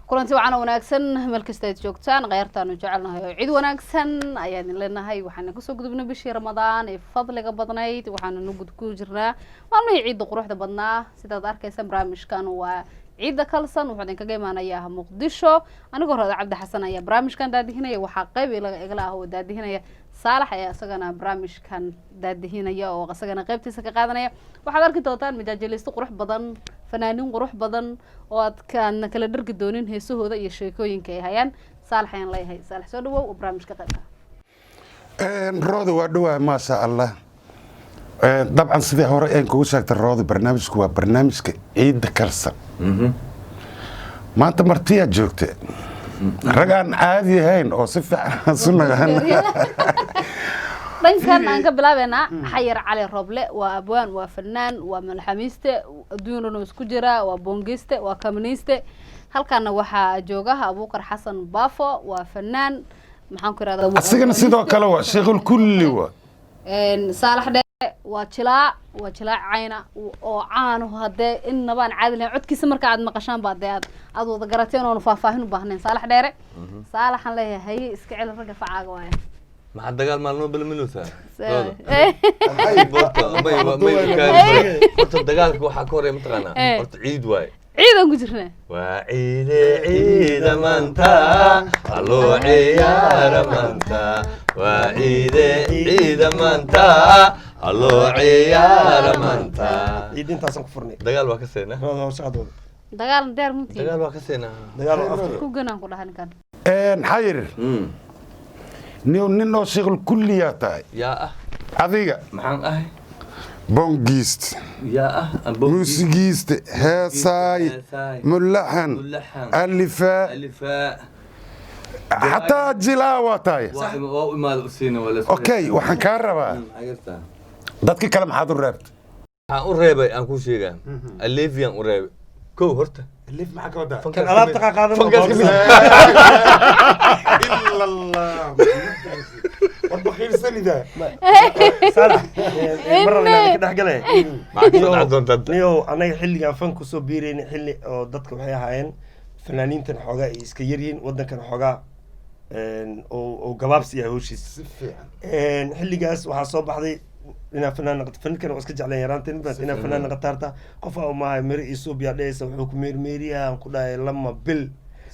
Kulanti wacan oo wanaagsan meel kasta aad joogtaan, kheyrtaanu jecelnahay oo cid wanaagsan ayaa idin leenahay. Waxaana kasoo gudubnay bishii Ramadaan ee fadliga badnayd, waxaana nu ku jirnaa maalmihii ciidda quruxda badnaa. Sidaad arkaysaan, barnaamijkan waa Ciidda Kalsan, wuxuu idinkaga imaanayaa Muqdisho. Anigoo Rooda Cabdi Xasan ayaa barnaamijkan daadihinaya. Waxaa qayb igala ah oo daadihinaya Saalax ayaa isagana barnaamijkan daadihinaya oo isagana qaybtiisa ka qaadanaya. Waxaad arki doontaan majaajilaysto qurux badan, fanaanin qurux badan oo aad kaadna kala dhargi doonin heesahooda iyo sheekooyinka ay hayaan. Saalax ayaan leeyahay. Saalax, soo dhawow oo barnaamijka qaybka. Rooda, waa dhowaa, maasha Allah. Dabcan, sidii hore een kugu sheegtay Rooda, barnaamijku waa barnaamijka Ciidda Kalsan. Maanta martiyaa joogta, rag aan caadi ahayn oo si fiican isu naqaan. Dhankan aan ka bilaabeynaa, Xayar Cali Roble waa abwaan, waa fanaan, waa malxamiiste, adduun isku jira, waa boongiste, waa kamaniste. Halkaana waxaa jooga Abuukar Xasan Baafo, waa fanaan, maxaan ku irahdaa? Asigana sidoo kale waa sheekhul kulli wa. Saalax Dheere waa jilaa, waa jilaa cayna oo caanu haddee inabaan caadi lahayn. Codkiisa marka aad maqashaan baa dee aad wada garateen oonu faahfaahin u baahnayn. Saalax Dheere, Saalaxan leeyahay, haye, iska celi ragga facaaga waaya. Maxaa dagaal maalmo balminuusaa? Horta dagaalka waxaa ka horeya, mataqaanaa? Horta ciid waaye. Ciidan ku jirnaa. Waa ciide, ciida maanta, aloo ciyaara maanta. Waa ciide, ciida maanta, aloo ciyaara maanta. Ciid intaasaan ku furnay. Dagaal waa ka seenaa. Rooda, hawshaqadooda. Dagaal deer muntii. Dagaal waa ka seenaa. Dagaal oo afka. Ku ganaan ku dhaha ninkan. Xayir, nin oo sheekhul kulliyaa tahay. Yaa ah? Adiga. Maxaan ahay? Bongiist. Yaa ah? Muusigiiste, heesaay. Heesaay. Mulaxan. Mulaxan. Alifaa. Alifaa. Xataa jilaa waa tahay. Waa u imaada usiina waa la. Okay, waxaan kaa rabaa, dadka kale maxaad u reebtay? Waxaan u reebay aan kuu sheegaa, alevian u reebay kow horta. Alif maxaa ka wadaa? Kan alaabta qaadan. Fankaas ka mid. Ila Allah, war bakhiilsanida. Saalax, mar raba inaan ka dhex galay. Maxaad ka dhac doontaa? Niyow, anaga xilligaan fan kusoo biirayna, xilli oo dadka waxay ahaayeen fanaaniintan xoogaa ay iska yaryihiin, wadankan xoogaa oo gabaabsi yahay howshiis. Si fiican. Xilligaas waxaa soo baxday inaa fanaan naqato. Fankan waa iska jecleen yaraanteen baad inaa fanaan naqato. Harta qof aa umaahay miro iyo suub yaa dhehaysa, wuxuu ku meermeeriyaa aan ku dhahay 2 bil,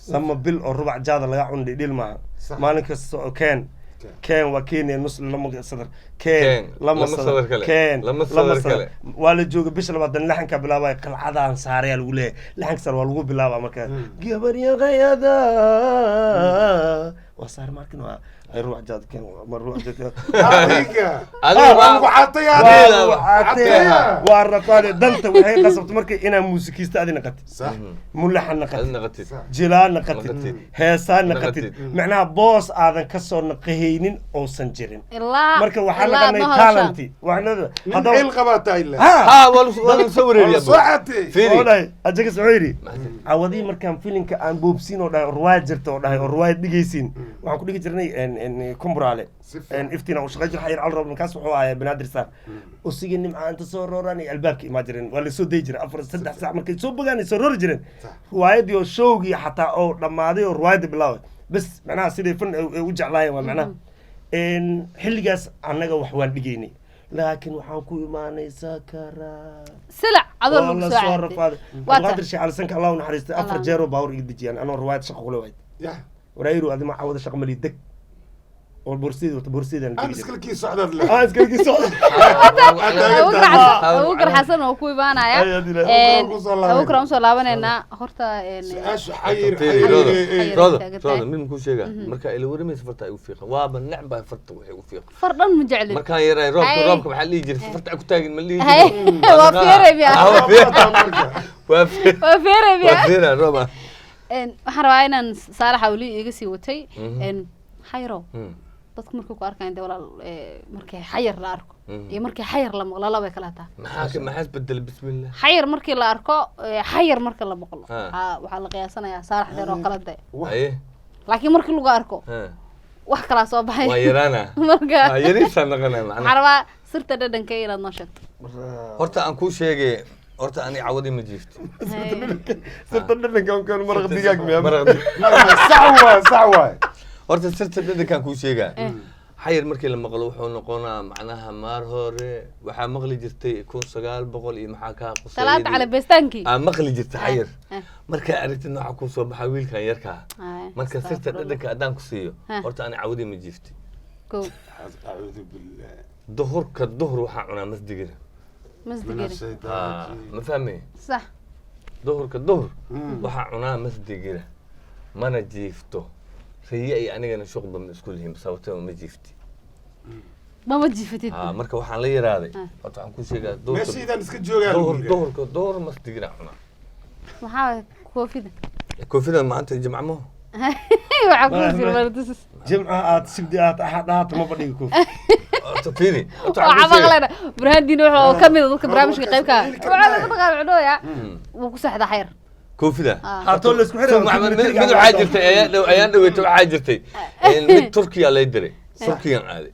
2 bil oo rubac jaada laga cuno dhidhil maaha. Maalin kasta oo keen keen waa keenaya nus lama sadar keen. Keen, lama lama sadar sadar kale. Keen. Lama sadar kale. Waa la jooga bisha labaatan, laxankaa bilaabaya, qalcadaan saarayaa lagu leeyahay, laxanka saar waa lagu bilaabaa. Marka gabar yaqayada waa saar markin waa ay rubac jaad keen ma rubac jaad keen. Adiga. Adiga. Waa lagu caatayaa. Waa Cateeya. waa rafaade. Danta waxay qasabtay marka inaa muusikiista adi naqatid, mulaxan adi naqatid, naqatid, jilaa naqatid, naqatid. Heesaa naqatid. Naqatid. Macnaha boos aadan kasoo naqahaynin uusan jirin. Ilaa Marka waxaa ilaa aad naqanay noo hadashaan. talenti waxna. Nin ciil qabaa tahay le. Ha. Ha, waa lagu soo wareeriyaa. Soo caatay. Fiiri. Oo dhahay ajagas, wuxuu yidhi cawadii markaan filimka aan boobsiin oo dhahay oo ruwaayad jirta oo dhahay oo ruwaayad dhigaysiin, waxaan ku dhigi jirnay Kumburaale. Si fiican. Iftiin aan u shaqay jira Xayir Cali Roob, markaas wuxuu ahaa Banaadir Star. Usigii nimca inta soo rooraan iyo albaabka imaa jireen, waa lasoo dayi jiray 4, 3 saac markay soo bogaan ay soo roori jireen. Ruwaayadii oo showgii xataa oo dhammaaday oo ruwaayadda bilaaway bas, macnaha siday fan ay u jeclaayeen waa macnaha xilligaas annaga wax waan dhigaynay, laakiin waxaan ku imaanay sakaraad. Silac adoo oo lagu la soo soo caatay. rafaaday. Waa Cabdiqaadir Sheekh Cali Sanka, Allah u naxariistay, afar Allah. jeeroo baawur iga dejiyaan anoo ruwaayad shaqo kule wayd. Waraayiru adima cawada shaqa mali deg oo boorsidii wata, boorsidaan Aan degi jiray. iskalkii socdaad le. Aan iskalkii socda. Abuukar Xasan, Abuukar Xasan oo ku imaanaya. Ay, Adila. Abuukar ku soo laabanayna. Abuukar aan usoo laabanaynaa horta. Su-aashu Xayir. Fiiri, Xayir, Rooda. Xayir. Rooda. Taagan Rooda, tahay. mid makuu sheegaa, marka ila waramaysa farta ay u fiiqan, waaba necbaa farta waxay u fiiqan. Far dhan ma jeclin. Markaan yaray roobka, Hay. roobka maxaa la dhihi jiray? Farta ay ku taagin ma la dhihi Hay. jiray? Waa feeray miya? Ah, waa feeray. Waa feeray. Waa feeray miya? Waa feeray rooba. Waxaan rabaa inaan Saalaxa weli iga sii watay. Xayro, dadku markay ku arkaan dee walaal, markii Xayar la arko iyo markii Xayar la maqlo labay kala taa. Maxaa isbedelay? Bismillah. Xayar markii la arko, Xayar marka la maqlo, waxaa la qiyaasanayaa Saalax Dheer oo kala de. Haye. Laakiin markii lagu arko, wax kalaa soo baxay. Waa yaraana. Marka waa yariisaan naqanaa waxaan macnaha. rabaa sirta dhadhanka inaad noo sheegto. Horta aan kuu sheegay. Horta ani cawadii ma jiifto. Sirta dhadhanka un keeno maraq digaag miya? Maraq Sax waay, sax waay. Horta sirta dhadhankaan kuu sheegaa. Xayir markii la maqlo wuxuu noqonaa macnaha maar hore waxaa maqli jirtay 1900 iyo maxaa kaa quseeyay. Salaada cala bestaankii. Aa maqli jirta xayir. Eh. Markaa aragtid nooca kuu soo baxa wiilkan yarkaa. Ay, marka sirta astaghfirullah. dhadhanka haddaan ku siiyo, Eh. horta ani cawadii ma jiiftay. Kow. Acuudu billah. Duhurka duhur waxaa cunaa masdigina. Masdigiri. Ma fahmay? Sax. Duhurka duhur waxaa cunaa masdigina, mana jiifto. Riye iyo anigana shuqba ma isku lihin, sababtoo ma jiifti. Mama jiifatid. Ha, marka waxaan la yaraaday, horta waxaan ku sheegaa duhurka Meeshaydaan iska joogaa. Duhur, duhurka duhur masdigina cunaa. Maxaa koofida? Koofida maanta jimcamo. Waxaa ku jira mardusus. Jimca aad, sibdi aad, axad aad, ma fadhiga koofi. Horta fiiri, horta waxaan waxaa ku sheegaa- maqlayna Burhaandiin wuxuu ka mid ah dadka barnaamijka qaybka waxaa lagu taqaan cudhooya wuu ku seexdaa xayr. Koofida. Haatoo la isku xiray. Soo Maxamed, mid waxaa jirtay ayaan dhow, ayaan dhaweyta waxaa jirtay mid Turkiya lay diray, Turkiyan aaday.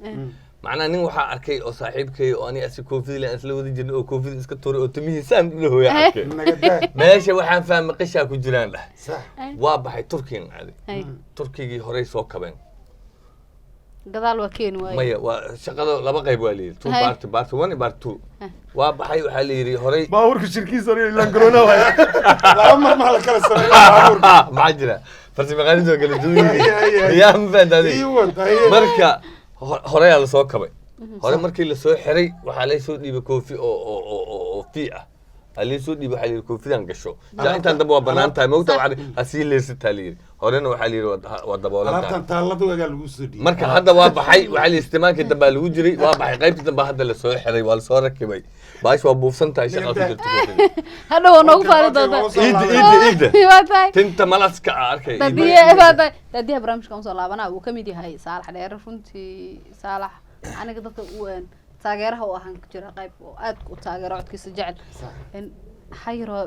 Macnaha nin waxaa arkay oo saaxiibkay oo ani asi koofida le aan isla wada jirnay oo koofida iska tuuray oo timihiisaan la hooya arkay. Nagadaa. Meesha waxaan fahmay qishaa ku jiraan dhah. Sax. Waa baxay, Turkiyan aaday. Ay, Turkigii horey soo kabeen. Gadaal waa keeni waaye. Maya, waa shaqada laba qayb waa layidhi, two Hay. part, part one iyo part two. Waa baxay, waxaa la yidhi horey. Baabuurka shirkiisa aniga ilaan garona waay. Laba mar maa la kala sameeya baabuurka? Maxaa jira, farsamayaqaaniinta waa kala duwan Ay, ay, ay. yihiin, yaa ma fahantaa adiga? Ii wad, haye. Marka horeyaa lasoo kabay. Hore markii lasoo xiray waxaa lay soo dhiibay koofi oo fii ah aa lay soo dhiibay. Waxaa la yidhi koofidan gasho jaa, intaan dambe waa banaan tahay mogta, waxaa ha sii leersataa la yidhi. Horena waxaa la yidhi waa daboolan tahay. Alaabtan taallada wagaa lagu soo dhiibay. Marka hadda waa baxay, waxaa la yidhi istimaankii dambaa lagu jiray. Waa baxay, qaybtii dambaa hadda lasoo xiray, waa lasoo rakibay, baash waa buufsan tahay, shaqaa ku jirta koofida. Hadhow waa noogu faari doontaa. Iidda, iidda, iidda. Waa tahay. Tinta malaska ah arkay iidda. Daadiye waa tahay. Daadiyaha barnaamijka usoo laabanaa wuu kamid yahay Saalax Dheere. Runtii Saalax aniga dadka u taageeraha u ahaan ku jira qayb oo aad u taageero, codkiisa jecel. Xayro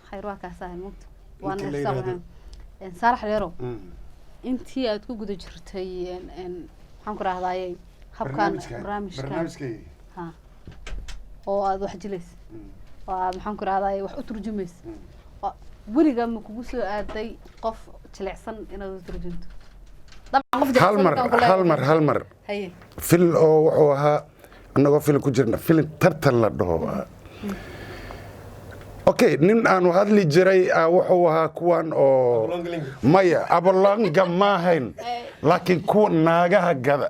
xayro waa kaas ahay mugta waana Ninka la irsaaq yiraahdo. Saalax Dheero, intii aad ku guda jirtay maxaan ku rahdaaye habkan barnaamijkan barnaamijkayga ha oo aad wax jilaysa oo aad maxaan ku rahdaaye wax u turjumaysa oo weligaa ma kugu soo aaday qof jilicsan inaad u turjunto? Dabcan qof Hal jilicsan mar. intaan ku leeyahay. Hal mar, hal mar. Haye. Fil oo wuxuu ahaa annagoo filim ku jirna, filim tartan la dhaho. Okay, nin aanu hadli jiray wuxuu ahaa kuwan oo maya abalonga maahayn, laakiin kuwa naagaha gada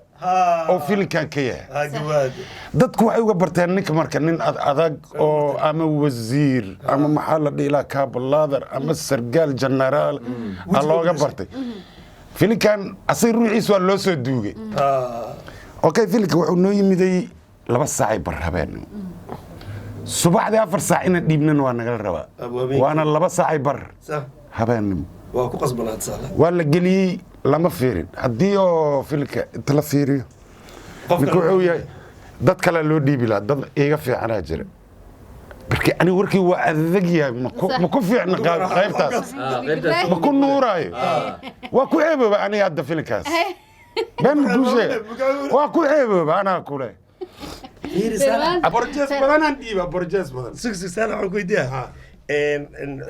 oo filimkan ka yahay. Gawaad. Dadku waxay uga barteen ninka marka nin ad adag oo ama wasiir ama maxaa la dhihi lahaa kaabalaadar ama sargaal jenaraal a looga bartay. Filimkan asaga ruuxiis waa loo soo duugay. Okay, filimka wuxuu noo yimiday 2 saacay bar habeen subaxdii, 4 saac inaan dhiibnana waa nagala rabaa. Abwaabeenkii. Waana 2 saacay bar sax habeennimo. Waa ku qasbanaad saala. Waa la geliyey, lama fiirin. Haddii oo filimka inta la fiiriyo ninka wuxuu yahay dad kalea loo dhiibi lahaa, dad iiga fiicanaa jira. Marka aniga warkii waa adag yahay, ma ku fiicna qaybtaas. Qaybtaas. Ma ku nuuraayo, waa ku ceebooba aniga hadda filimkaas. Been ma kuu sheega, waa ku ceebooba anaa kule. Borjees badanaan dhiiba, borjees badan. Sug, saala, waxaan ku weydiiyaa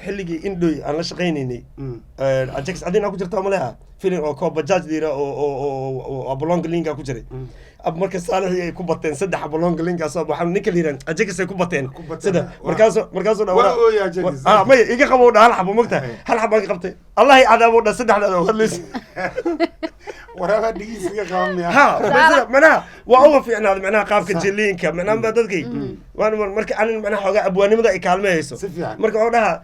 xilligii indhoy aan la shaqaynaynay Ajax adina ku jirta maleha filin oo koo bajaaj liira oo abolonga linga ku jiray. Marka Saalixii ay ku bateen saddex abolonga linga soo baxan, ninka liiran Ajax ay ku bateen. Ku bateen, sida markaasoo dhan Waa ooya Ajax. Ah, maya, iga qabow dha hal xabo mogtahay, hal xabaan ka qabtay, allahi cadaabo dha saddexdaada oo hadlaysa. Waraabaa dhigiis iga qaban miya? Ha, sida macnaha waa uga fiicnaaday macnaha qaabka jiliinka macnaha ba dadkay waan marka anin macnaha xoogaa abwaanimada ay kaalmehayso. Si fiican. Marka wuxuu dhahaa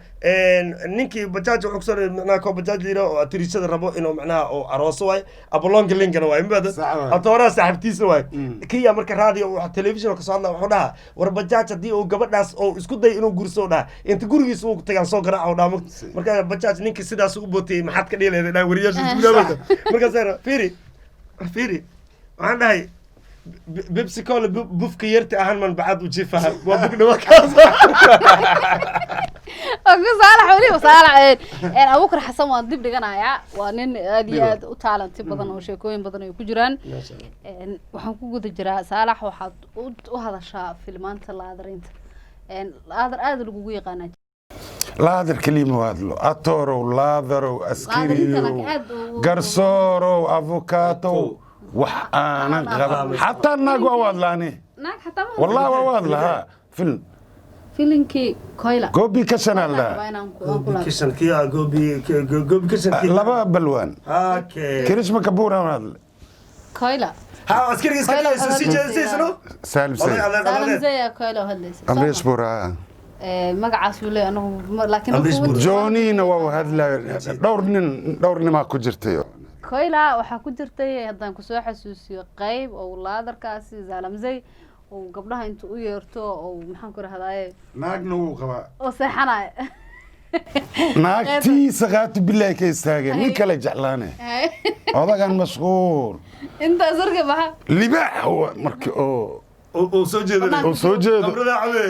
ninkii bajaaj wuxuu kusoo dhigay macnaha koo bajaaj liira oo atirishada rabo inuu macnaha oo arooso waay, abolonka linkana waay mabada. Sax waay. Atooraha saaxiibtiisa waay kiya. Marka raadiyo wax telefishin kasoo hadla wuxuu dhahaa war bajaaj haddii uu gabadhaas oo isku day inuu guurso dhaha inta gurigiisa uu tagaan soo garaaca oo dhaha. Marka bajaaj ninkii sidaas u bootayey maxaad ka dhihi leedahay dhaha wariyaasha isgudaamaka. Markaas fiiri, fiiri, waxaan dhahay Pepsi Cola bufka yarta ahaan man bacad u jiifaha waa bugdhawa kaas. Waa ku Saalax weliba Saalax Abuukar Xasan waan dib dhiganayaa. Waa nin aad iyo aad u taalanti badan oo sheekooyin badan ay ku jiraan. Waxaan ku guda jiraa Saalax, waxaad u hadashaa filmaanta laadariinta. Laadar aada lagugu yaqaanaa. Laadar keliya ma hadlo, atorow, laadarow, askariyow, garsoorow, afukaatow, wax aanan qaban. Xataa naag waa u hadlaani. Naag xataa ma? Wallahi waa u hadlahaa film. Filinkii Koyla. Goobi kashanaa Waa lahaa. inaan aan ku laabto. Kishan kii ah, Gobi Gobi Kishan kii. Laba balwaan. Okay. Karishma Kabuur aan hadle. Koyla. Ha, askariga iska Koyla dhigayso sii jeedaysano. Saalim Oday Sayid. adeer Saalam adeer. Zeya Koyla oo hadlaysa. Amrish Buura. Magacaas uu leeyahay anagu laakiin Amrish dadku Puri. Johnina waa u hadlaya. Dhowr nin, dhowr nimaa ku jirtay. Koyla waxaa ku jirtay, haddaan kusoo xasuusiyo, qayb oo laadarkaasi Zaalamzey uu gabdhaha intuu u yeerto oo maxaan ku rahdaye Naagna wuu qabaa. oo seexanaya. Naagtiisa qaatu bilaahi ka istaageen, nin kale jeclaane, odagan mashquul. Intaas arka baxa. Libaax markii oo Oo soo jeedanay. oo soo jeedo. Qabrada cabe.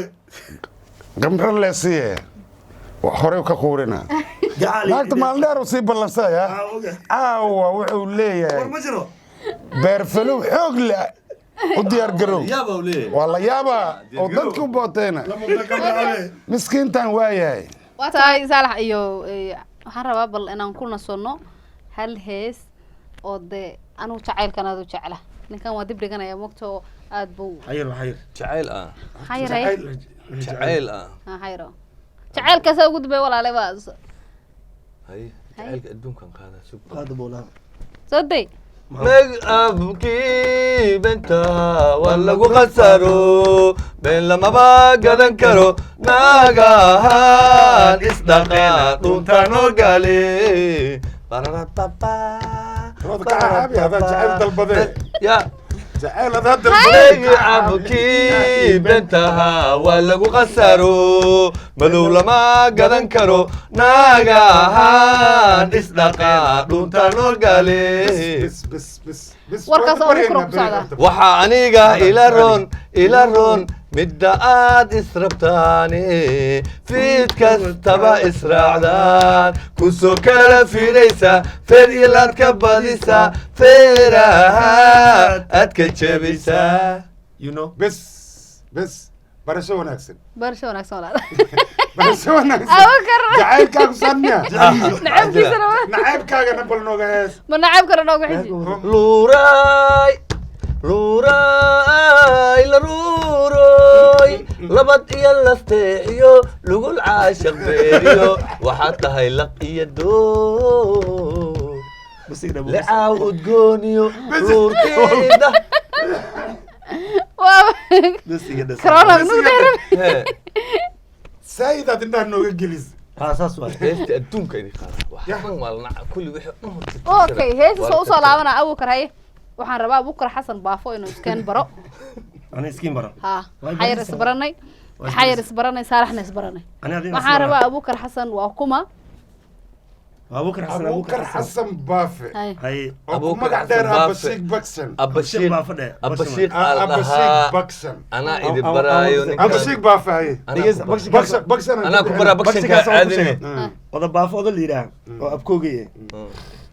Qamro leesiye horey ka quurina. Gacaali. Naagta maalin dheer uu sii ballansaya. Ah, oga. Caawa wuxuu leeyahay War ma jiro. beerfalow xoog le u diyaar garow. Yaaba uu leeyahay. Waa la yaabaa oo dadkii u booteena. Lama qabrada cabe. Miskiintan waa yahay. Waa tahay Saalax iyo waxaan rabaa bal inaan ku nasono hal hees oo dee anugu jacaylkan aad u jecla. Ninkan waa dib dhiganaya mogta oo aad buu Xayir xayir. Jacayl ah. Xayray. Jacayl ah. Ha xayro, jacaylkaasaa ugu dambeeya walaale baa. Hay, jacaylka adduunkan qaada sug. Qaada boolaa. Soo day. Meg abkii benta waa lagu khasaro, been lamaba gadan karo, naagahan isdhaqa dhuntanoo gale. Bararababa. Rood ka caabi, hadaa jacayl dalbadee. Ya. Jacayl hadaa dalbadee. Meg abkii bentaha waa lagu khasaro, madow lama gadan karo, naagahan isdhaqa dhuntanoo gale. Bis bis bis bis. Warkaas oo ugu kor ku socdaa. Waxaa aniga ila roon, ila roon midda aad israbtaane, fiid kastaba israacdaan, kusoo kala fidaysa, feer ilaad ka badisa, feeraha aad ka jebisaa. You know. Bis bis, barasho wanaagsan. Barasho wanaagsan walaal. Barasho wanaagsan. Abubakar. Jacaylkaagu sanmiya. Nacaybkiisana Nacaybkaagana bal nooga hees. Ma nacaybkana nooga xiji. Luuray, luuray, laruuroy, labad iyo lasteexiyo, lugul caashaq beeriyo, waxaad tahay laq iyo doo Bas iga dhabo. licaaw udgooniyo luurkeeda. Waa Bas iga dhabo. Corona nugu dheer. Saayidaad indhaha nooga gelis. Ha, saas waay. Heesta adduunka idin qaada wax dhan waa la naca kulli wixii dhan horta. Okay, heestas waa usoo laabana. Abukar, haye, waxaan rabaa Abukar Xasan Baafo inuu iskeen baro. Ani iskiin bara. Ha. Way Xayar baraysaa. isbaranay. Way Xayar baraysaa. isbaranay, Saalaxna isbaranay. Ani adina. Waxaan rabaa Abukar Xasan waa kuma? Abubakar Xasan. Abuukar Xasan Baafe. Haye. Hay. Oo ku Abuukar magac Xasan dheer Baafe. Abashiik Baksan. Abashiiq. Baa fadhiya. Abashiiq aa la Abashiik dhahaa. Baksan. Anaa idin baraayo ninkan. Abashiik Baafe, haye. Anaa ku Baksan. Baksan Baksan. Anaa ku baraa bakshanka Bakshankaas aan ku aadine. sheegay. Oda Baafo, oda la yidhaah oo abkoogay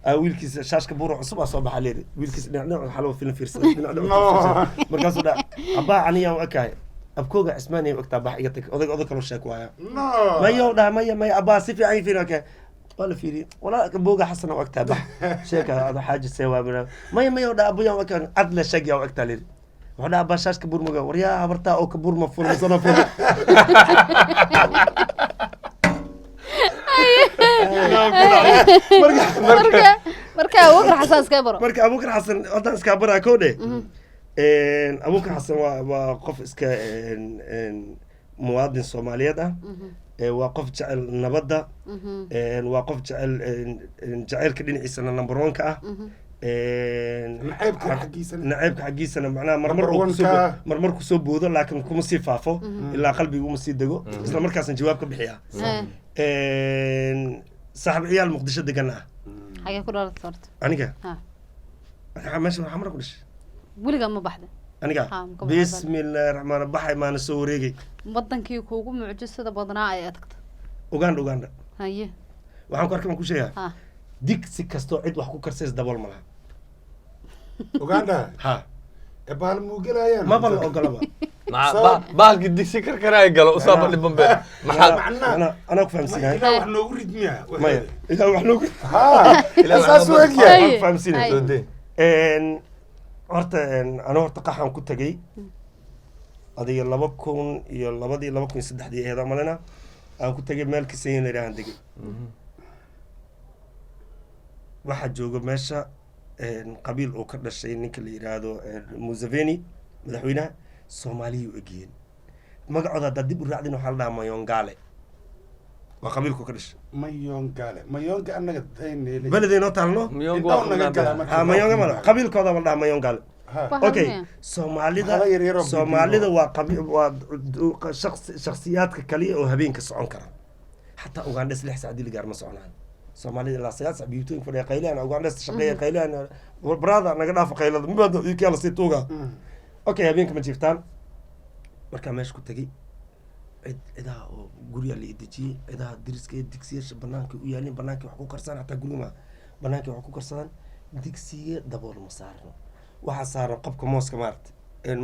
ah, wiilkiisa shaashka buura cusub aa soo baxa leeri, wiilkiisa dhinac dhinac waxaa loo filan fiirsada dhinac dhinac No. fiirsada. Markaasuu dhaa abbaa aniyaa u ekahay, abkooga Cismaaniya u egtaa, bax iga tag odag, odag kaloo sheek waaya. No. Maya u dhaha, maya maya abbaa, si fiican ii fiiri. Okay, waa la fiiriyey, walaa abkooga Xasan u egtaa, bax sheeka ada xaaji see waa bina. Maya maya u dhaha, abuyaa u ekaa, cad la sheeg yaa u egtaa leeri. Wuxuu dhaha abbaa shaashka buur maga waryaa habartaa oo ka buur ma fulo masana fulo. Marka Abubakar Xasan iskee baro. Marka Abuukar Xasan haddaan iskaa baraa kow dhe, Abuukar Xasan waa qof iska muwaadin Soomaaliyeed ah. Waa qof jecel nabadda. Waa qof jecel jacaylka dhinaciisana number one ka ah. Nacaybka xaggiisana? Nacaybka xaggiisana macnaha marmar Number uu one kusoo ka. Marmar kusoo boodo, laakiin kuma sii faafo ilaa qalbiga uma sii dego, isla markaasna jawaab ka bixiya. Saaxiib ciyaal Muqdisho degan ah. Xagee ku dhalatay horta? Aniga? Ha. Aniga meesha waxaa mara ku dhashay. Weligaa ma baxda? Aniga? Ha, ma ka baxday? Bismillaahi raxmaan baxay maana soo wareegay. Wadankii kuugu mucjisada badnaa ay adagta? Uganda, Uganda. Haye. Waxaan ku arkay, waan ku sheegaa, digsi kastoo cid wax ku karsays dabool ma laha. Uganda? Ha. Ee baal muugelayaan. Maba la ogolaba. Bahalki digsi karkaraya galo usaaba dhiban be maxaa Macnaha Anaa ku fahamsiinahay. Ilaah wax noogu ridmiya. Maya, ilaa wax noogu Ha, saas u egyahay. Waan ku fahamsiinahay. Soo dee. Horta anu horta qaxaan ku tagay adiga 2002-dii, 2003-dii ahayd aan malena aan ku tagay meel Kisanya la yidhahaan degay. Waxaa jooga meesha qabiil uu ka dhashay ninka la yidhaahdo Museveni, madaxweynaha. Soomaaliyay u egyihiin. Magacooda haddaad dib u raacdin, waxaa la dhahaa Mayongale, waa qabiilku ka dhashay. Mayongale, Mayonga annaga daynele. Beledey noo taalno. Miyongo. Inta naga galaa marka. Ha, Mayonga mala qabiilkooda la dhahaa Mayongale. Ha. Waa Okay. miya? Soomaalida Hala yar yar oo Soomaalida bibiyo. waa waa shakhsiyaadka kaliya oo habeenka socon kara. Xataa Ugandhes 6 saac dili gaar ma soconaan. Soomaalida ilaa 9 saac biyutooyinka fadhiya, qaylaan. Ugandhes shaqeeya, qaylaan. Brother, naga dhaafa qaylada mibada ikaa lasii tuuga. Okay, habeenka ma jiiftaan. Markaa meesha ku tegey, cid cidaha oo guryaa la idejiyey, cidaha deriska ee digsiyaasha banaanka u yaalin, banaanka wax ku karsadaan. Xataa guriga ma banaanka wax ku karsadaan. Digsiga dabool ma saarno, waxaa saaran qobka mooska, maaragta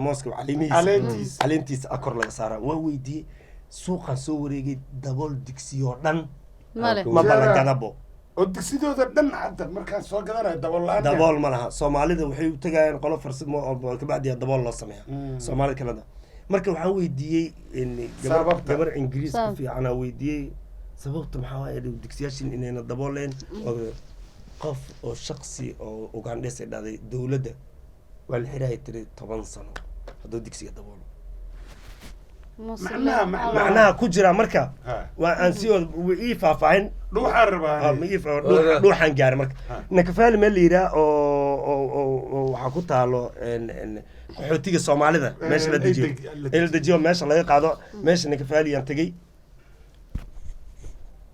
mooska caleemihiisa. Caleentiisa. Caleentiisa a kor laga saaraa. Waa weydiiyey, suuqaan soo wareegay, dabool digsiyoo dhan male. ma balagadabo. Oo digsidooda dhan hadda markaan soo gadanayo dabool la-aan. Dabool ma laha. Soomaalida waxay u tagayaan qolo farsamo oo kabacdi dabool loo sameeya. Soomaalida kaleda marka waxaan weydiiyey in gabar Sababta. gabar Ingiriis ku Sabab. fiicanaa weydiiyey sababta maxaa waaye digsiyaashin inayna dabooleen. Oo qof oo shaksi oo Ugandhes ay dhahday dowladda waa la xiraaya tiri 10 sano hadduu digsiga daboolo. Muslim. Macnaha- Macnaha ku jira marka Ha. waa aan si oo ii faahfaahin. Dhuuxaan rabaa. Ah, ma ii dhuuxaan gaaray marka. Ha. Nakafaali meel la yidhaah oo waxaa ku taalo qaxootiga Soomaalida meesha la ay dejiyo. la Ee la dejiyo, meesha laga qaado, meesha Nakafaaliyaan tegey.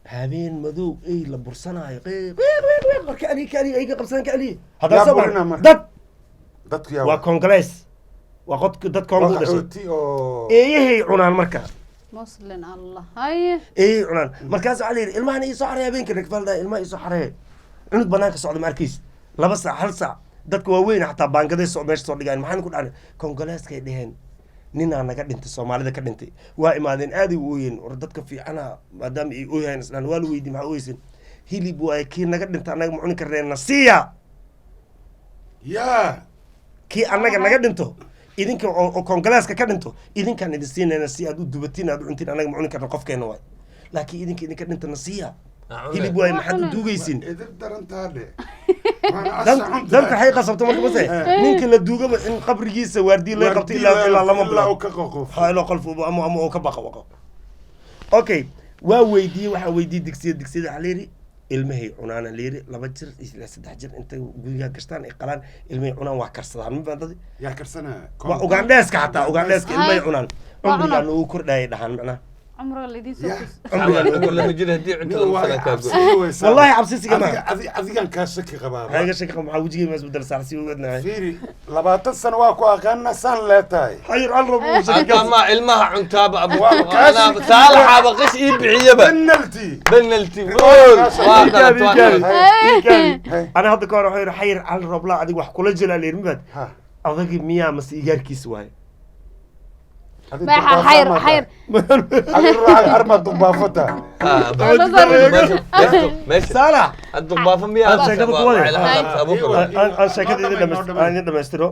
Habeen madow ey la bursanaayo, qiiq qiiq qiiq qiiq. Marka aniga ka aliya ayga qabsadaan ka aliya haddana Yaa soo burinaa marka? Dad Dadku yaa waa Congolese, waa qod dad Congo u dhashay. Qaxooti oo Eeyahay cunaan marka. Muslim Allah, haye. Eeyay cunaan. Markaas waxaa la yidhi ilmahan ii soo xareey habeenka. Nakafaal ilmaha ii soo xareey. Cunug banaanka socda ma arkaysid 2 saac, 1 saac. Dadka waaweyn xataa baangaday soo meesha soo dhigaan. Maxaan ku dhacnay? Kongoleeskay dheheen ninaa naga dhintay, Soomaalida ka dhintay. Waa imaadeen, aaday u ooyeen. War dadka fiicana maadaama ay ooyhayn islaan waa la weydiiyey, maxaa ooyeysin? Hilib waaye kii naga dhinta, annaga ma cuni karneen, na siiya. Yaa. Kii annaga naga dhinto, idinka oo Kongoleeska ka dhinto, idinkaan idin siinayna si aad u dubatiin, aad u cuntiin. Annaga ma cuni karna, qofkeena waay, laakiin idinka idinka dhinta na siiya. Hilib waay, maxaad u duugaysiin? Idin darantaa dhe. Danta waxay qasabto marka mase ninka la duugaba in qabrigiisa waardiye laga qabto ilaa lama ilaa bilood uu ka qoqofo. Ha, ilaa qolf ama uu ka baqo. Okay, waa weydiiyey, waxaa weydiiyey digsiya. Digsiyada waxaa layidhi ilmahay cunaana layidhi, 2 jir ilaa 3 jir intay guriga gashtaan ay qalaan, ilmahay cunaan, waa karsadaan. Ma fahamtay? Yaa karsanaya? Waa Ugandheeska, xataa Ugandheeska ilmahay cunaan. Waa Cumrigaa cunaan. noogu kordhaayay dhahaan macnaha. Cumriga laydin soo Yeah. kus. Cumrigaa noogu Cumar lama jiro haddii cuntada masalan kaa go. Wallahi cabsisiga maaha. Adigan kaa shaki qabaa. Maxaa iga shaki qaba? Maxaa wejigay ma isbedel saar si ugadnahay? Fiiri, 20 sano waa ku aqaana, saan leetahay. Xayir al rabo uu shaki Hadda ma ilmaha cuntaaba abu. Waa kaasi. Saalaxaaba qish ii bixiyaba. Penalty. Penalty goal. Waa Iikaabi, dhalat, waa iikaabi. dhalat. Iikaabi. Ana hadda ka hor wuxuu yidhi xayir cali roblaa adiga wax kula jira la yidhi mabad Ha. adagi miyaa mase igaarkiisa waaye? Adi Maxaa duqbaafo xayr ma xayr. tahay? Adi ruuxa arma duqbaafota. Ah, meesha Saalax. hadda duqbaafo miyaa? Aan sheekada ku wade. Abuukar. Aan sheekada idin Noo dhamay, aan idin dhamaystiro.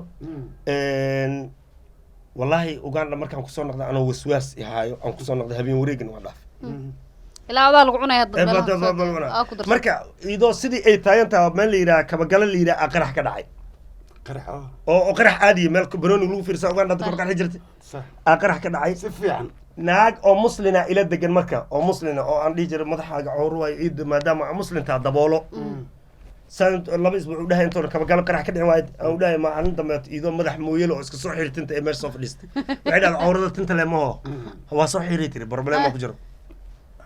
Wallaahi Uganda markaan kusoo noqday, anoo waswaas ihaayo aan kusoo noqday. Habeen wareegin waa dhaaf. Ilaa adaa lagu cunaya dad meelaha aa ku darsan. Marka idoo sidii ay taagan tahay meel la yidhaha Kabagala la yidhaha aa qarax ka dhacay. Qarax oo. Oo qarax aadiya, meel banooni lagu fiirsa Uganda hadda kor qarxi jirtay. Sax. Aa qarax ka dhacay. Si fiican. Naag oo muslina ila degan marka, oo muslina, oo aan dhihi jiray madaxaaga cowro waayo ciidda maadaama aa muslintaa daboolo. Saan 2 isbuuc u dhahay intoona Kabagalo qarax ka dhicin waayo aan u dhahay maalin dambe idoo madax mooyele oo iska soo xiri tinta ee meesha soo fadhiistay, waxay dhahday cawrada tinta le maho, waa soo xiri tiri, problem ku jiro.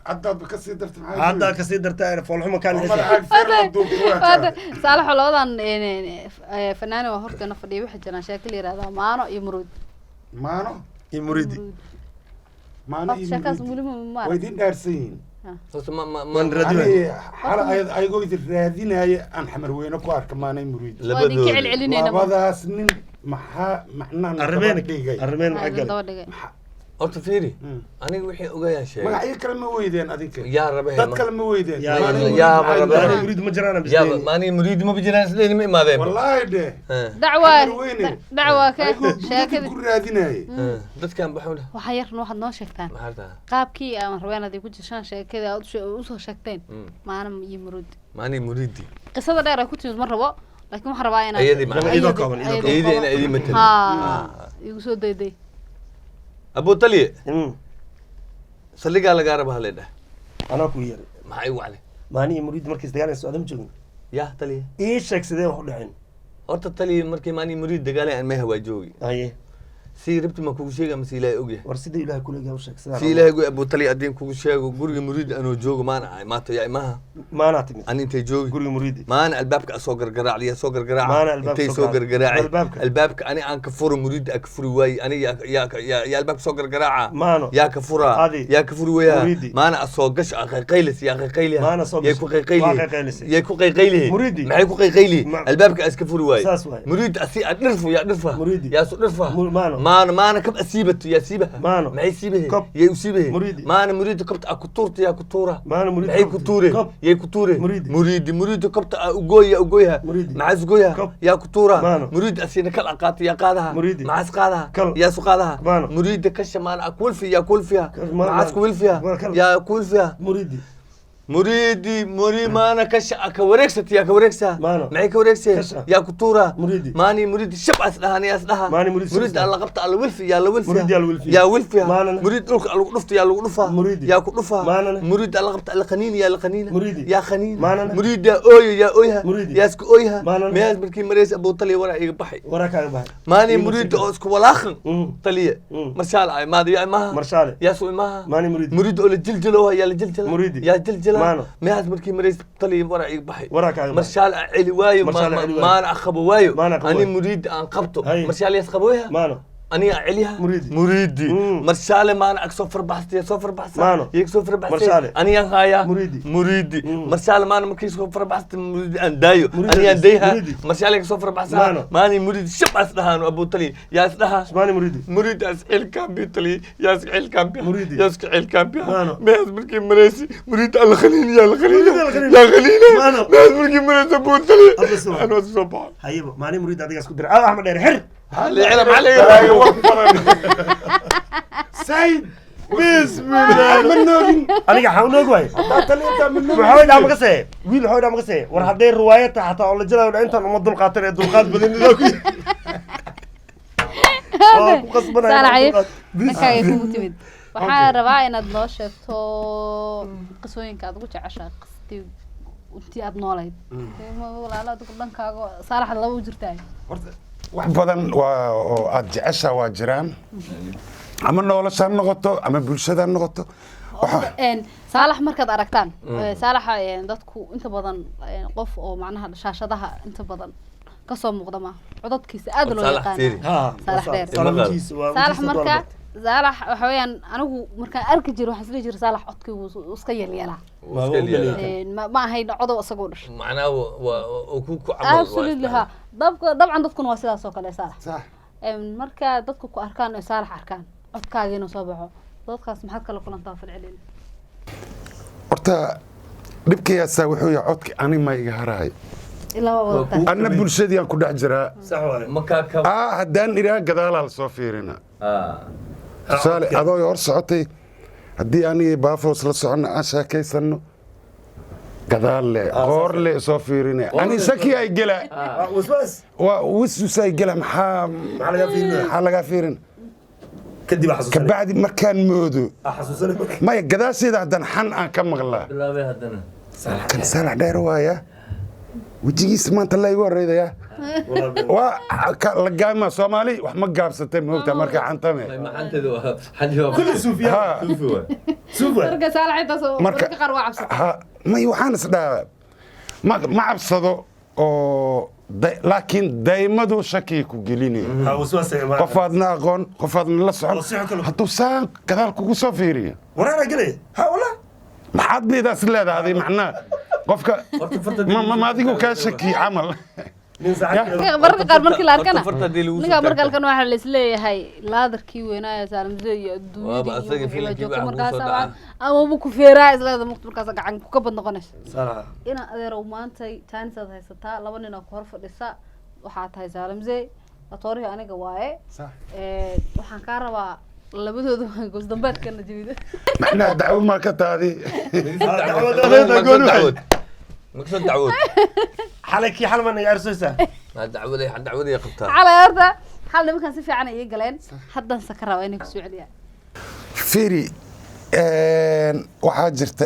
Haddaadba kasii dartay maxaa? Haddaa kasii dartaa foolxuma kaan. Oo madaxaaga feer la duubto waa Waada kaa. Saalaxo, labadan fanaani waa horteena fadhiya. Waxaa jiraan sheeko la yihahdaa maano iyo muruud. Maano. Iyo muridi. Maano Horta iyo sheekaas muriidi. weliba ma Way idin dhaarsan yihiin. Horta ma Waan raadinaya. Ani xala ayagoo idin raadinaya aan Xamar Weyne ku arka maanay muriidi. Waa idinka Labadooda. celcelinayna. Labadaas nin. Maxaa macnaha na daba Arrimeen dhigay? arrimeen Maxaa maxaa idin galay? daba dhigay? Horta fiiri, aniga wixii ogayaan sheegay. Magacyo kale ma weydeen adinka? Yaa rabe. Dad kale ma weydeen? Yaa Maalin yaa maxay rabe. Maani dhahaan? muriid ma jiraan. Yaaba Bisleeni. maani muriid ma jiraan, isleeni ma imaadeen. Wallaahi dheh. Dacwa Amar weyne. dacwa ka Ayagoo gurida sheekadii ku raadinayay. Dadkan baxuu dhah. Waxaa yarna waxaad noo sheegtaan Maxaa tahay? qaabkii aan rabeen aad ku jirtaan sheekadii aad usoo sheegteen maana iyo muruud. Maani muriidi. Qisada dheer ay ku timid ma rabo, laakiin waxaan rabaa inaad Ayadii macnaha. Iyadoo kooban, iyadoo kooban. Iyadii ina idin matalo. Ha igu soo dayday. Abu Taliye, saldhigaa lagaa raba halay dhah. Anaa ku yeeray. Maxaa igu waclay? Maani iyo muriid markay isdagaalayaan socda ma joogin. Yaa Taliye. Ii sheeg sidee wax u dhaceen. Horta Taliye, markii maani muriid dagaalay aan meha waa joogi. Haye. Si rabti ma kugu sheega mase Ilaahay ogyahay? War sida Ilaahay kula u sheeg sidaa. Si Ilaahay ogy Abu Taliye haddii kugu sheego, guriga muriid anoo joogo maana ahay maato yaa imaha. Maanaa timid. Ani intay joogi. Guriga muriidi. Maana albaabka asoo gargaraac yaa soo gargaraaca. Maana albaabka intay soo soo garaac. gargaraacay. Albaabka. Albaabka ani aan ka furo, muriid aan ka furi waaye, ani yaa yaa yaa yaa albaabka soo gargaraaca. Maano. Yaa ka furaa. Adi. Yaa ka furi wayaa. Muriidi. Maana asoo gasho aan qayqaylis yaa qayqayliha. Maana soo yay gasho. ku qayqaylihi. Waa qayqaylisay. Yay ku qayqaylihi. Muriidi. Maxay ku qayqaylihi? Albaabka aan iska furi waaye. Saas waaye. Muriid asi aan dhirfo yaa dhirfa. Muriidi. Yaa su dhirfa. Maano. Maana maana kab asiibato yaa siibaha. Maano. Maxay siibahe? Kob. Yay u siibahe? Muriidi. Maana muriidi kabta aa ku tuurta yaa ku tuura. Maana muriidi maxay ku kabta. tuure? Kob. Yay ku tuure? Muriidi. Muriidi muriidi kabta aa ugooy yaa ugooyha. Muriidi. Maxaas ugooyha? Kob. Yaa ku tuura. Maano. Muriidi asiina kal aqaata yaa qaadaha. Muriidi. Maxaas qaadaha? Kal. Yaa su qaadaha? Maano. Muriidi kasha maana aa kuwilfi yaa kuwilfiha. Maano. Maxaas kuwilfiha? Kal. Yaa kuwilfiha? Muriidi. Muriidi muri maana kasha aa ka wareegsata yaa ka wareegsaa. Maano. Maxay ka wareegsee? Kasha. Yaa ku tuura. Muriidi. Maani muriidi shab as dhaha ani as dhaha. Maani muriidi shab muriidi as alla qabta alla wilfi yaa la wilfiha. Muriidi yaa la wilfiha. Yaa wilfiha. Maanana. Muriid dhulka lagu dhufto yaa lagu dhufaa. Muriidi. Yaa ku dhufaa. Maanana. Muriidi alla qabta alla qaniini yaa la qaniina. Muriidi. Yaa qaniina. Maanana. Muriidi yaa ooyo yaa ooyha. Muriidi. Yaa isku ooyha. Maanana. Meehaas markii maraysa Abu Taliye waraa iga baxay. Waraa kaaga baxay. Maani Iigu muriidi sheeg. oo isku walaaqan. Taliye. Marshaal ay maada yaa imaha. Marshaale. Yaa su imaha. Maani muriidi. Muriidi oo la jiljilooha yaa la jiljila. Muriidi. Yaa jiljila. Maano. Meehaas markii maraysa Taliye waraa iga baxay. Waraa kaaga baxay. Marshaal aan celi waayo. Marshaal aan celi waayo. Maana aan qabo waayo. Maana qabo ani waayo. muriidi aan qabto. Haye. Marshaal yaas qabooya. Maano. Aniga aan celiha. Muriidi. Muriidi. Marshaale maana ag soo farbaxsatay soo farbaxsa. Maano. Iyaga soo farbaxsatay. Marshaale. Anigaan haayaa. Muriidi. Muriidi. Marshaale maana markii soo farbaxsatay muriidi aan daayo. Muriidi anigaan dayha. Muriidi. Marshaale ka soo farbaxsaa. Maano. Maani muriidi shab as dhahaano Abu Taliye yaa is dhaha. Maani muriidi. Muriid as xilkaan bi Taliye yaa is xilkaan bi. Muriidi. Yaa isku xilkaan bi. Maano. Mees markii maraysi muriid alla khaliil yaa la khaliil. Muriidi alla khaliil. Yaa khaliil. Maano. Mees markii maraysi Abu Taliye. Abba soo. Anoo soo baxay. Hayeba maani muriidi adigaas ku diray. Ah, Axmed Dheere xir. Xalay xalay. Said bismillah ma noogin. Aniga waxaan u noog waayey. Haddaa taliya ma noogin. Maxaa dhaa maka see wiil waxaa dhaa maka see war hadday riwaayad tahay xataa oo la jilaayo dha intaan uma dulqaatan ee dulqaad badan ilaa ku waa ku qasbanaya Saalax, inaan dulqaad. markaagay kugu timid waxaan rabaa inaad noo sheegto qisooyinka aad ugu jeceshahay qistii intii aad noolayd. Walaalo adigu dhankaaga saalaxda laba u jirtaa. Horta, wax badan waa oo aad jeceshaa waa jiraan, ama nolosha ha noqoto ama bulshada ha noqoto. Saalax markaad aragtaan saalaxa, dadku inta badan, qof oo macnaha shaashadaha inta badan kasoo muuqda maaha, codadkiisa aad loo Saalax fiiri. yaqaana. Ha, Saalax Dheer. Saalax wiilkiisa waa saalax wiilkiisa marka doorbat. Saalax waxa weeyaan anigu markaan arki jiray waxaan isdhihi jiray saalax codkii wuu iska yeelyeelaa. Waa u maleeyay. Ma ahayn codow isagoo dhashay. Macnaha waa ku ku camal. Absolutely ha dabka dabcan dadkuna waa sidaas oo kale saalax. Sax. Marka dadku ku arkaan oo saalax arkaan codkaaga inuu soo baxo dadkaas maxaad kala kulantaa falcelin? Horta dhibkayaasaa wuxuu yahay codki ani ma iga haraay. Ilaa waa wadataa. Anna bulshadii aan ku dhex jiraa. Sax waaye. Markaa ka aa haddaan idhaa gadaalaa la soo fiirina. Tusaale adoo hor socotay haddii anigii baafoos la socono aan sheekaysano gadaal le qoor le soo fiirina ani shaki ay gela. Ah, waswaas. Waa wiswis ay gela, maxaa maxaa lagaa fiirinaya? Maxaa lagaa fiirin? Kadib aa xasuusanay. Kabacdi markaan moodo Aa xasuusanay marka. maya gadaasheeda haddaan xan aan ka maqlaa bilaabay haddana. Kan saalax dheer waaya wejigiisa maanta la igu horreydaya. Walaa waa la gaama soomaali wax ma gaabsatay moogtaa marka xantame. Maxanteeda waa xaji waa. kulli suufiya. Ha. Suufi waay. Suuf waaye. Marka saalax intaas oo marka marka qaar waa cabsata. Ha may waxaan is dhahaa ma cabsado oo laakiin daymadu shakiga ku gelinaya. Ha, waswaas ay imaanaya. Qofaadna aqoon qofaadna la Oo socon si xun kale- hadduu saan gadaal kugu soo fiiriyo. Waraana gelaya. Ha, walaa. Maxaad midaas leedahay macnaha qofka Horta farta ma adigu kaa shaki camal. Nin saaxiibkeeda. Mararka qaar markii la arkana Horta farta haddii lagu soo ninka marka taagto. halkan waxaa la isleeyahay laadarkii weynaa Saalimze iyo Waaba adduunyadii asaga iyo wixii baa filimkii joogta baa markaas kugu soo ama dhaca. amaba ku feeraa isleeda muqt markaas gacan ka bad noqonaysa. Sax. Ina adeerow, maantay jaanisaad haysataa, laba nin oo ku hor fadhisa waxaa tahay Saalimze atoorihii aniga waaye. Sax. Waxaan kaa rabaa labadooda goosdambeedkana jebida. Macnaha dacwo maa ka taadi? Dacwad gooni waay. Makasoo dacwood. Xalay kii xalman naga arsaysaa. Ma dacwaday, dacwaday qabtaa. Xalay horta xal nimankan si fiican ay ii galeen, haddan se ka rabaa inay kusoo celiyaan. Fiiri, waxaa jirta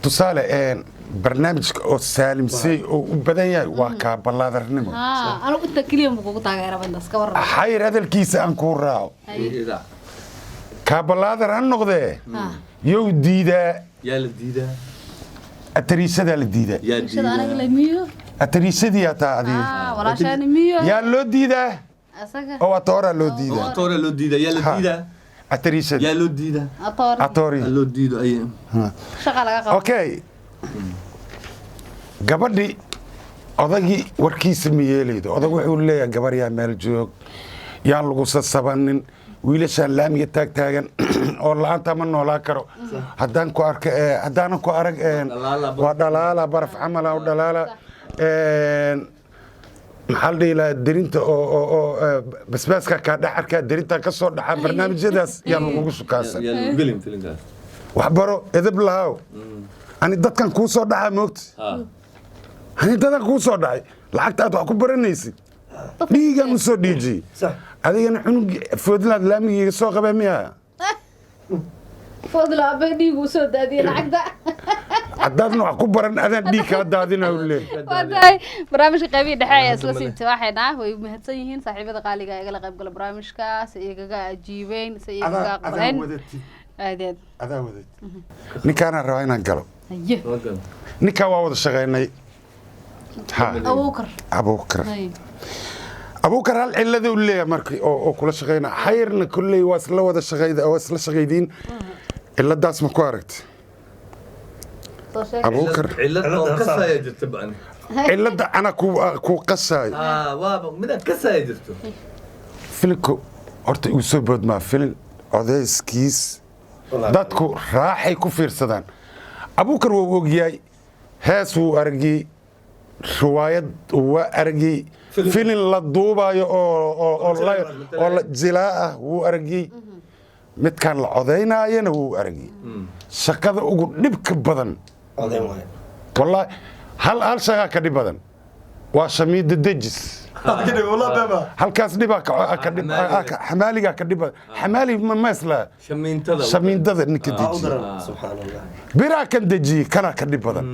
tusaale barnaamijka oo Saalimsey oo u badan yahay waa kaaballaadarnimo. Haa, anigu inta keliya ma kugu taageeraba, intaas ka warrama. Xayr hadalkiisa aan kuu raaco, kaabalaadar ha noqdee, yow diidaa? Yaa la diidaa? Atariisadaa la diidaa. Yaa Bulshada aniga diidaa? Le miyo. Atariisadii taa adiga. Ah, walaashaani miyo. Yaa loo diidaa? Asaga. Oo atooraa loo diidaa. Atoora loo diidaa. Yaa la Ha. diidaa? Atariisada. Yaa loo diidaa? Atoor. Atoori. Yaa loo diido ay. Shaqa laga qabo. Okay, gabadhi odagii warkiisa ma yeelaydo. Odag wuxuu leeyahay, gabar yaa meel joog, yaan lagu sasabanin wiilashaan laamiga taagtaagan oo la-aanta ma noolaan karo, haddaan ku arka haddaanan ku arag dhalaala. Waa dhalaala baraf camala u dhalaala. Maxaa la dhihi lahaa, derinta oo basbaaska kaa dhex arkaa, derinta ka soo dhaxa, barnaamijyadaas yaan lagugu sukaasan. Yaa lagu gelin filinkaas. Waxbaro, edeb lahaaw, ani dadkan kuu soo dhaxaa moogta. Ani dadan kuu soo dhacay, lacagta aad wax ku baranaysid dhiigan u soo dhiijiyey. Sax. Adigana cunug foodlaad laamigiiga soo qabee miyaa? Fadla abay dhiigu soo daadiyay lacagta. Haddaadna wax ku baran, adaan dhiig kaa daadina u leeyahay. Waa tahay, barnaamijka qaybihii dhexe ayaa isla sii tibaaxaynaa. Way mahadsan yihiin saaxiibada qaaliga ee igala qayb gala barnaamijka, si igaga ajiibeen, si igaga aqbaleen. Wadatid. Aad iyo aad. Adaa wadatid. Ninkaanaan rabaa inaan galo. Haye. Ninkaan waa wada shaqaynay. Ha. Abuukar. Abuukar. Haye. Abuukar hal cilada u leeyahay markii oo kula shaqayna, xayrna kolley waa isla wada shaqayda, waa isla shaqaydiin, ciladaas ma ku aragti? Soo sheeg. Abuukar. Cillad oo kasaya jirta ba'ani. Cilada ana ku qasaayo. Aa, waaba midaad kasaya jirto. Filinku horta igu soo boodmaa, filin codeyskiis dadku raaxay ku fiirsadaan. Abuukar wuu ogyahay, hees wuu aragiyey, riwaayad waa aragiyey, filin la duubayo oo la jilaa ah wuu aragiyey, midkaan la codaynaayana wuu aragiyey. Shaqada ugu dhibka badan Odayn waay. Wallaahi hal shaqaa ka dhib badan, waa shamiida dejis. Halkaas dhibaa ka dhib, xamaaligaa ka dhib badan, xamaali ma isla shamiintada. Shamiindada ninka u dejiye. Daran, subxaan Allah. Biraa kan dejiyey kanaa ka dhib badan,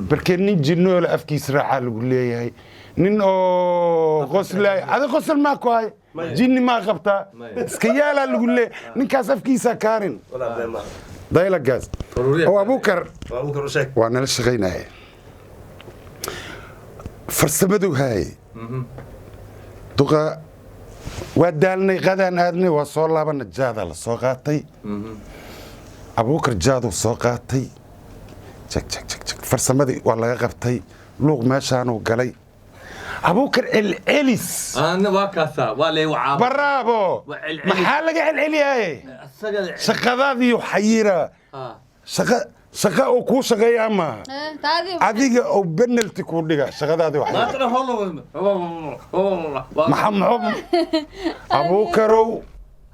markee nin jinoola afkiisa raacaa lagu leeyahay, nin oo qoslaay, adi qosol maa ku hay, jinni maa qabtaa, iska yaalaa lagu leeyahay, ninkaas afkiisa kaarin. Walaa been maaha. Daylagaas Faruurya. Oo Abuukar. Waa Abuukar, u sheeg. Waa nala shaqaynaya, farsamadu haaye duqa. Waa daalnay, qadaan aadnay, waa soo laabana, jaadaa la soo qaatay. Abuukar jaaduu soo qaatay, jag jag jag jag, farsamadii waa laga qabtay, luuq meeshaanuu galay Abuukar celcelis. Ana waa kaasaa, waa lay wacaa. Baraabo. Waa celcelis. Maxaa laga celceliyaye? Asaga. Shaqadaadiiyu xayira. Shaqa shaqa uu kuu shaqeeyaa maaha. Taadii. Adiga oo penalty kuu dhiga shaqadaadii waxay Maantana hol. Maxaa muxuu Abuukarow?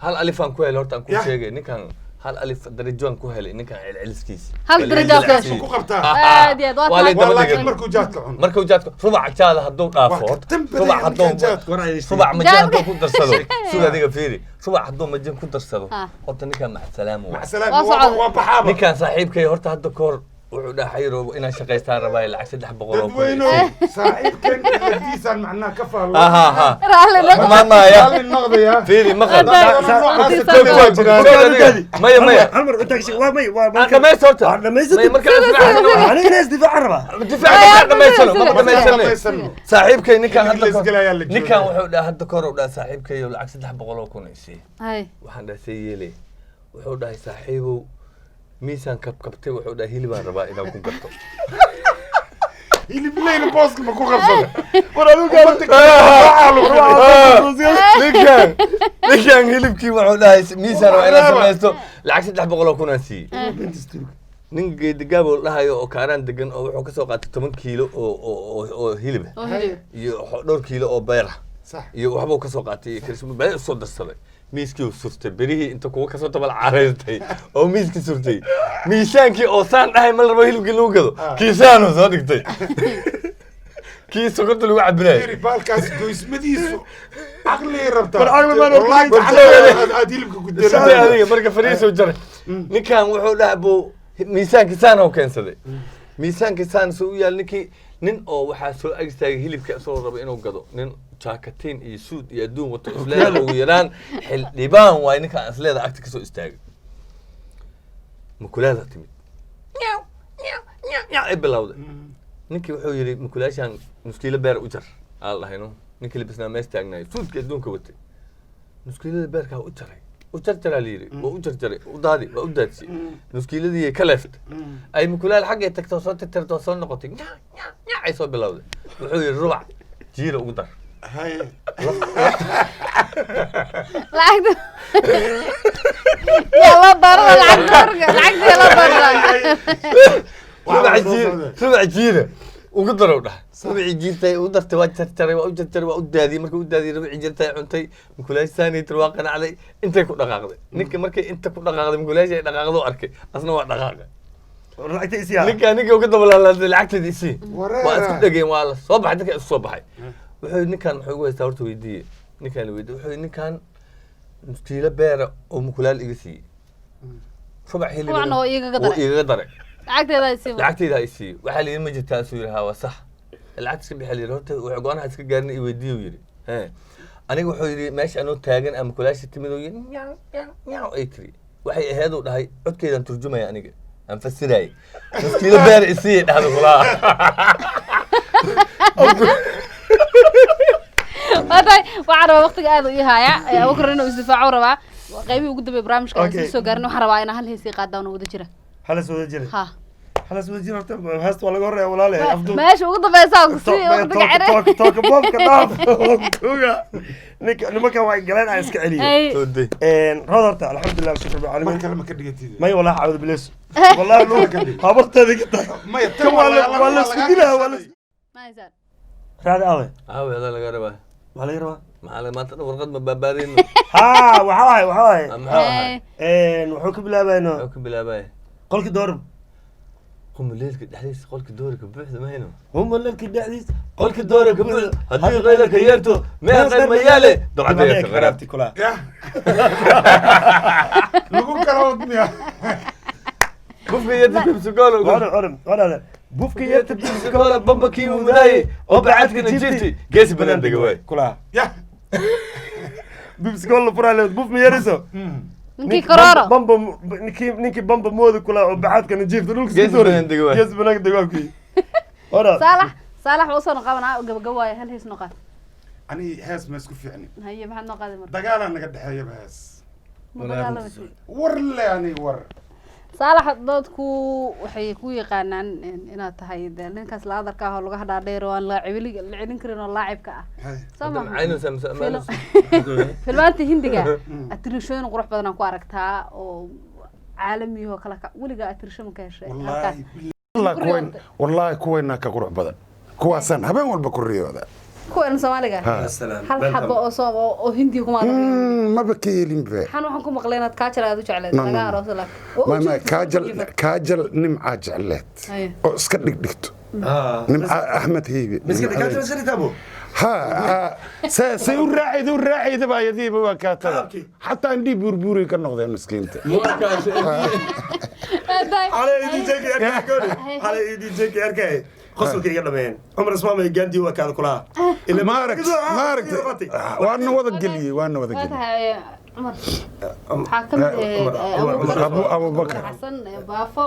Hal alifaan ku helay horta, aan ku Yah. sheegay ninkan, hal alif darajoan ku helay ninkan celceliskiisa. Hal darajo ku heshay. Ku qabtaa. Aad iyo aad waa Waa lay tahay. daba laakiin dhigay. markuu jaadka cuno. Markuu jaadka rubac jaada hadduu dhaafo Waa ka horta dambaday rubac hadduu ninkan jaadka. rubac majin Jaadka. hadduu ku darsado, sug adiga fiiri, rubac hadduu majin ku darsado, Ha. horta ninkan macsalaam waa. Salaam, Waa socday. waa baxaaba. Ninkan saaxiibkay horta hadda kahor wuxuu dhahay, xayro inaan shaqaystaan rabaa, lacag 300 oo kun. Dadweynow, saaxiibkan ciladiisaan macnaha ka faallo. Aha ha. Raalli noqo. Xumaan maaya. Raalli noqdaya. Fiiri, maqal. Maya, maya. Hal mar intaa ka sheeg, waa may waa Aan dhamaysto horta. Waa dhamaysatid. Maya, markaan isdifaacsano. Aniga inaan isdifaacan rabaa. Difaac markaan dhamaysano, maba dhamaysano. Dhamaysano. Saaxiibkay ninkan hadda Xilliga la isgalayaa la joogaa. Ninkan wuxuu dhahay hadda kahor, uu dhahay saaxiibkay lacag 300,000 ay sii. Hay. Waxaan dhahay see yeelay? Wuxuu dhahay saaxiibow miisaan kabkabtay, wuxuu dhahay hilibaan rabaa inaan ku gato. Hilibleyna booska ma ku qabsada. War adigu Ninkan hilibkii wuxuu dhahay miisaan waa inaad samaysto, lacag 300,000 aan siiyey. Nin geedigaab oo dhahayo oo kaaraan degan oo wuxuu kasoo qaatay 10 kiilo oo hilib ah Oo hilib. iyo dhowr kiilo oo beer ah Sax. iyo waxbuu kasoo qaatay iyo karismo bale usoo darsaday, miiskii uu surtay berihii inta kuwa kasoo tabal caraystay oo miiskii surtay, miisaankii oo saan dhahay ma la rabo hilibkii lagu gado, kiisaanuu soo dhigtay kii sokorta lagu cabinayo. Yiri, baalkaas goysmadiisu caqligay rabtaa. War caqli baan Wallahi, horta. gacanta aad hilibka ku Sida dela. adiga marka fariisuu jaray, ninkan wuxuu dhahay buu miisaankii saan oo keensaday, miisaankii saan soo u yaal ninkii, nin oo waxaa soo ag istaagay hilibka isagoo raba inuu gado, nin jaakatiin iyo suud iyo adduun wato, isleeda ugu yaraan xildhibaan waay ninkaan, isleeda agta kasoo istaagay, mukulaada timid, nyaw nyaw nyaw nyaw ay bilowday. Ninkii wuxuu yidhi mukulaashaan nuskiilo beer u jar aa la dhahay, no ninkii labisnaa mees taagnaay suudka adduunka watay nuskiilada beerkaa u jaray, u jarjaraa la yidhi, waa u jarjaray, u daadi, waa u daadsiyey, nuskiiladii ka leeftay, ay mukulaal xaggay tagtoo soo tirtirtoo soo noqotay, nyac nyac nyac ay soo bilowday. Wuxuu yidhi rubac jiira ugu dar. Haye. Lacagta yaa loo doorada, lacagta marka lacagta yaa loo doorada. Rubac jiira, rubac jiira ugu darow dhah, rubacii jiirtay ugu dartay, waa jarjaray, waa u jarjaray, waa u daadiyey. Markii u daadiyey rubacii jiirtay cuntay mukulaasha saanaytir, waa qanacday, intay ku dhaqaaqday. Ninka markay inta ku dhaqaaqday mukulaasha ay dhaqaaqdo arkay, asna waa dhaqaaqay. Lacagta isiyaa. Ninka uga daba laalaaday lacagteeda isii. Wareera. Waa isku dhegeen, waa la soo baxay, dadka isku soo baxay. Wuxuu yidhi ninkan muxuu igu haystaa horta weydiiye, ninkaan la weydiiye, wuxuu yidhi ninkan kiilo beera oo mukulaal iga siiyey, rubac hilib Rubacna waa igaga wuu daray. igaga daray. Lacagteeda ay sii. Lacagteyda ha isiiyo. Waxaa la yidhi ma jirtaa, suu yidhi haa waa sax, lacagta iska bixi. La yidhi horta wuxuu go-aan ha iska gaarin i weydiiye uu yidhi. He aniga wuxuu yidhi meesha anoo taagan ama kulaasha timid oo yidhi nyaw nyaw nyaw ay tiri, waxay ahayd uu dhahay codkeydaan turjumaya aniga aan fasirayay, nus kiilo beer isiiya dhahda kulaa. Waa tahay, waxaan rabaa waqtiga aad u ii haaya Abubakar inuu isdifaaco rabaa. Qaybihii ugu dambeeyay barnaamijka aan Okay. soo gaarin, waxaan rabaa inaan hal heesii qaadaan oo wada jira. Halas wada jira. Ha. Halas wada jira, horta heesta waa laga horreeya walaale afdu. Meesha ugu dambeysa aan kusii waqtiga cere. Tooka boobka dhaaf tuuga ninka, nimankan waa galeen aan iska celiyo. Ay. Soo day. Rood horta alxamdulilah shukr Mar bilcaalamiin. kale ma ka dhigatid? May wallahi cawda bileys wallahi habarteeda ka tahay. Maya, tan kan waa la isku dilaa, waa la Ma haysaan. Raadi aawe. Aawe adaa laga rabaa. Waa laga rabaa. Maxaa la maanta dhan warqad ma baabaadayno? Ha waxaa waaye, waxaa waaye. Maxaa ahay? Ay. Wuxuu ka bilaabayno. Muxuu ka bilaabaya? Qolkii door. Qumuleelka dhexdiisa qolka doorika buuxda ma hayno. Humalalka dhexdiisa. Qolka doorika buuxda haddii qaylka yeerto mee qayl ma yaale dabcadda ka qaraabti. Kulaa. Yah. Lagu kala wadmiya. Bufka yeerta bibsikoolo. Wana wana wana bufka yeerta. Bibsikoolo bamba kii umudaaye oo bacadkana jirti geesi banaan dega waay. Kulaa. Yah. Bibsikool la furaa leed buf ma yeerayso. Ninkii kororo. Bamba ninkii bamba mooda kulaa oo bacadkana jiifta dhulka. Geesi banaan dega waay. Geesi banaan dega waay kuyi wana. Saalax, Saalax waa usoo noqobanaa gabagabo waaye, hal hees noo qaad. Ani hees ma isku fiicni. Haye, maxaad noo qaaday marka? Dagaalaa naga dhexeeyaba hees. Ma dagaalamaysid? War le ani war. Saalax, dadku waxay ku yaqaanaan inaad tahay dee ninkaas laadarka ah oo laga hadhaadheer oo aan la la celin karin oo laacibka ah. Haye. Soo maha? Macaynaysaa mise amaanaysaa? Filmaanta hindiga atirishooyin qurux badan aan ku aragtaa oo caalamiyahoo kale weligaa atirisho ma ka heshay halkaas? Wallaahi billahi kuwayn, wallaahi kuwaynaa ka qurux badan, kuwaasaan habeen walba ku riyooda. Kuwan Soomaaliga? Ha. Hal xabo oo soo oo hindiga kuma arag. Maba ka helin be. Waxaan ku maqlay inaad kaajal aad u jecleed. No, no, laga no. arooso laakiin Ma kaajal, kaajal nimcaa jecleed Haye. oo iska dhigdhigto nimca Axmed Hiibe. Miska dagaal sharitaabo. Ha ha, say u raacayda, u raacaydaba ayadiiba waa kaatada. Qaabkii. Xataa indhii buurbuuray ka noqdeen miskiinta. على ايدي جيك اركay على ايدي جيك اركay qosolka iga dhameen Cumar Ismaam ay gaandi waa kaada kula. Ma aragt, ma aragt, waana wada geliyey, waana wada waa geliyey. Tahay Cumar, waxaa ka mid Cumar, Cumar, Cumar. Abubakar. Xasan Baafo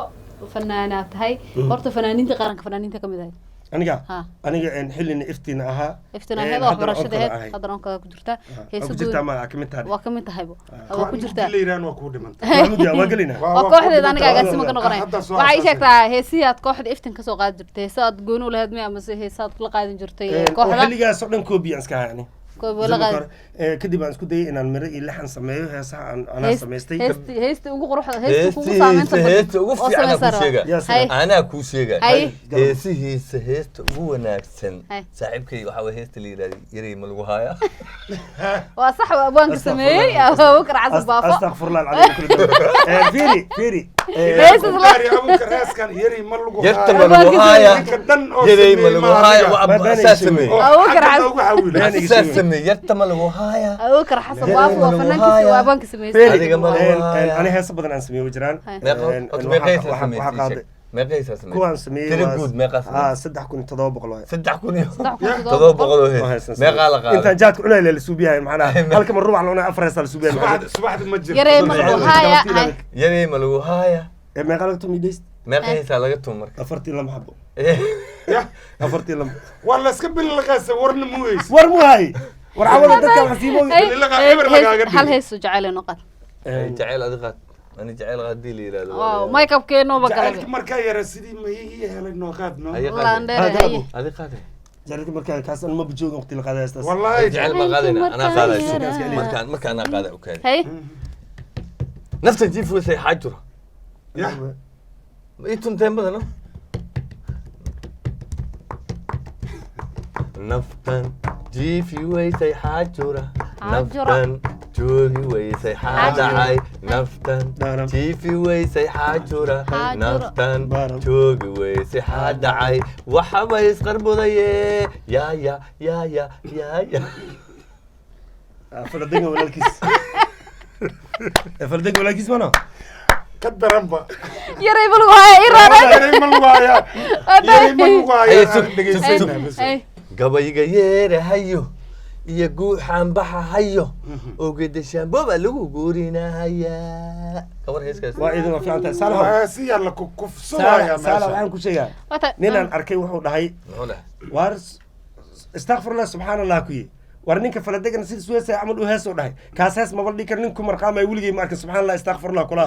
fanaanaad tahay horta, fanaaniinta qaranka, fanaaniinta ka mid ahayd. Aniga Ha. aniga xillina iftiina ahaa. Iftiin Een, ahayd haddana waxbarashada onkada ahayd ahay. haddana onkada ku jirtaa. Waa Heesa ku guud jirtaa, ma ka mid tahay? Waa ka mid tahaybo, waa ku jirtaa. Leyraan waa kuu dhimantay. Maxamuud yaa, waa gelinaa. Waa kooxdeeda, aniga agaasima ka noqonaya. Hadda soo Waxay ii asaasay. sheegtaa heesihii aad kooxda iftiin kasoo qaadi jirtay, heese aad gooni u lahayd miya, amase heese aad la qaadin jirtay ee Een, oo kooxda? Xilligaas oo dhan koobi aan iska ahaa yani. Koobi la Zamanka qaadi. hore. Kadib aan isku dayay inaan miro iyo laxan sameeyo heesaha aan anaa samaystay. Heesti ugu quruxda, heesti kugu saameynta Heestihiisa badan heesta ugu oo fiican aan samaysan kuu sheega. Yaa Hay. salaam. Anaa kuu sheega. Hay. Heesihiisa heesta ugu wanaagsan, Hay. saaxiibkay, waxaa waye heesta la yidhahda "Yarey ma lagu haayaa". Waa sax, waa abwaanka sameeyey Abuubakar Xasan Baafo. Astaqfirullah alcadiim kulli dambi. Fiiri fiiri. Heestas la Abuukar heeskan "Yari ma lagu "Yarta ma haayo". lagu haayaa." Ninka dhan oo "Yarey ma sameeyey lagu ma haayaa." adiga. Waa Ma beenaysa saa sheegay. sameeyey. Oo Abuukar xagga Xasan. loogu xawilo. Beenaysa Saa sheegay. sameeyey, "Yarta ma lagu haayaa." Abuubakar Xasan Baafo waa Lagu fanaankiisa, haayaa. waa abwaanka sameeyey. Fiiri. Adiga ma lagu haayaa. Ani heesa badan aan sameeyey way jiraan. Hay. Meeqa Een, horta een, meeqa waxaa- heesaa waxaa sameysay? qaaday- Sheeg. Meeqa heesaa sameysay? Kuwaan sameeyey Tiro waa- guud meeqaa sameysay? 3700 waaye. 3700 oo Oo hees. heesaan Meeqaa la sameeyey. qaaday? Intaan jaadka cunay la suubiyahay macnaha, halka mar rubac la cunay, afar heesaa la suubiyahay macnaha. Subaxda ma jirto. "Yarey ma lagu haayaa." Hay. "Yarey ma lagu haayaa." Meeqa laga tumay dheyst? Meeqa heesaa laga tumo marka? Afartii lama xabo. Yah, Afartii lama. waa la iska bililaqaasa, warna muweysa. War mu hay, war cawada dadka wax siimo. Hay. Eber lagaaga dhigay. Hal heeso jecel inoo qad. Jacayl adi qaad, ani jacayl haddii la yidhahdo. Waaw, makeupkeenooba Jacaylka galabay. markaa yara sidii ma ii helay, nooqaad no. Haye qaade. Laandheere. Ha, Haye. galabo. Adi qaade. Jacaylka markaa kaas an maba joogin waqti la qaaday heestaas. Wallaahi. Jacayl ma qaadayna, anaa qaadayso. Yaraa. Marka anaa qaada, okaadi. Hay. Nafta jiif weysay xaajura. Yah. Ma ii tunteen badano naftan jiifi weysay xaajura. Xaajura. Naftan joogi weysay xaadhacay, naftan Daaram. jiifi weysay xaajura. Xaajura. Naftan Daaram. joogi weysay xaadhacay, waxaba isqarbudaye, yaa ya yaa ya yaa ya. Faladega walaalkiis. Faladega walaalkiis mana. Ka daranba. "Yarey ma lagu haayaa" ii raadaan. "Yarey ma lagu hayaa, yarey ma lagu Haye, hayaa." sug, Aan dhegeysanaa sug, bas. Hay. Gabayga yeerahayo iyo guuxaan baxahayo ogeedashaanbooba lagu guurinahayaa, kawar heeskaas. Waa idin, waa fiican tahay Saalax. Waa si yalla ku kufsanayaa Saalax Saalax, meesha. waxaan ku sheegaa Wata- ninaan arkay wuxuu dhahay Muxuu dhahay? Waar istakfirullah, subxaan allah ku yi, war ninka faladegana sida suweesa camal u hees u dhahay, kaas hees maba dhihi karo, ninku marqaamay weligay ma arkin, subxaan allah istakfirullah kula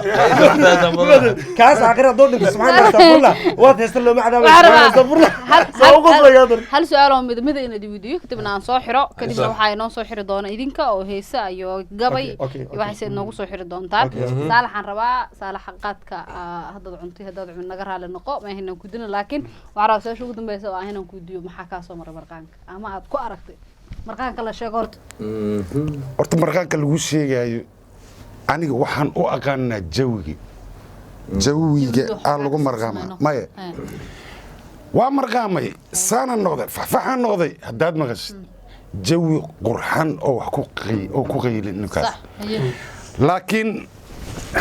kaas aakhira hadduu dhinto, subxaan allah istakfirullah waad heesta looma cadaabay. Waxaan Subxaan rabaa istakfirullah soo ugu qoslayaa. Hal su-aal oo mid mida inaad weydiiyo, kadibna aan soo xiro, kadibna Soo. waxaa inoo soo xiri doona idinka oo heesa iyo gabay Okay, okay, iyo waxayse inoogu soo xiri doontaan. Okay, okay. Saalaxaan rabaa, Saalaxa, qaadka haddaad cuntay, haddaad cun naga raali noqo, ma ahinan kudina, laakiin waxaan rabaa su-aasha ugu dambeysa oo ah inaan kuweydiiyo maxaa kaa soo maray marqaanka ama aad ku aragtay marqaanka la sheego horta. Horta marqaanka lagu sheegaayo aniga waxaan u aqaanaa jawiga, jawiga aa lagu marqaamaa maya. Waa marqaamay, saana noqday, faxfaxaan noqday haddaad maqashid, jawi qurxan oo wax ku oo ku qaylin ninkaas. Sax, haye. Laakiin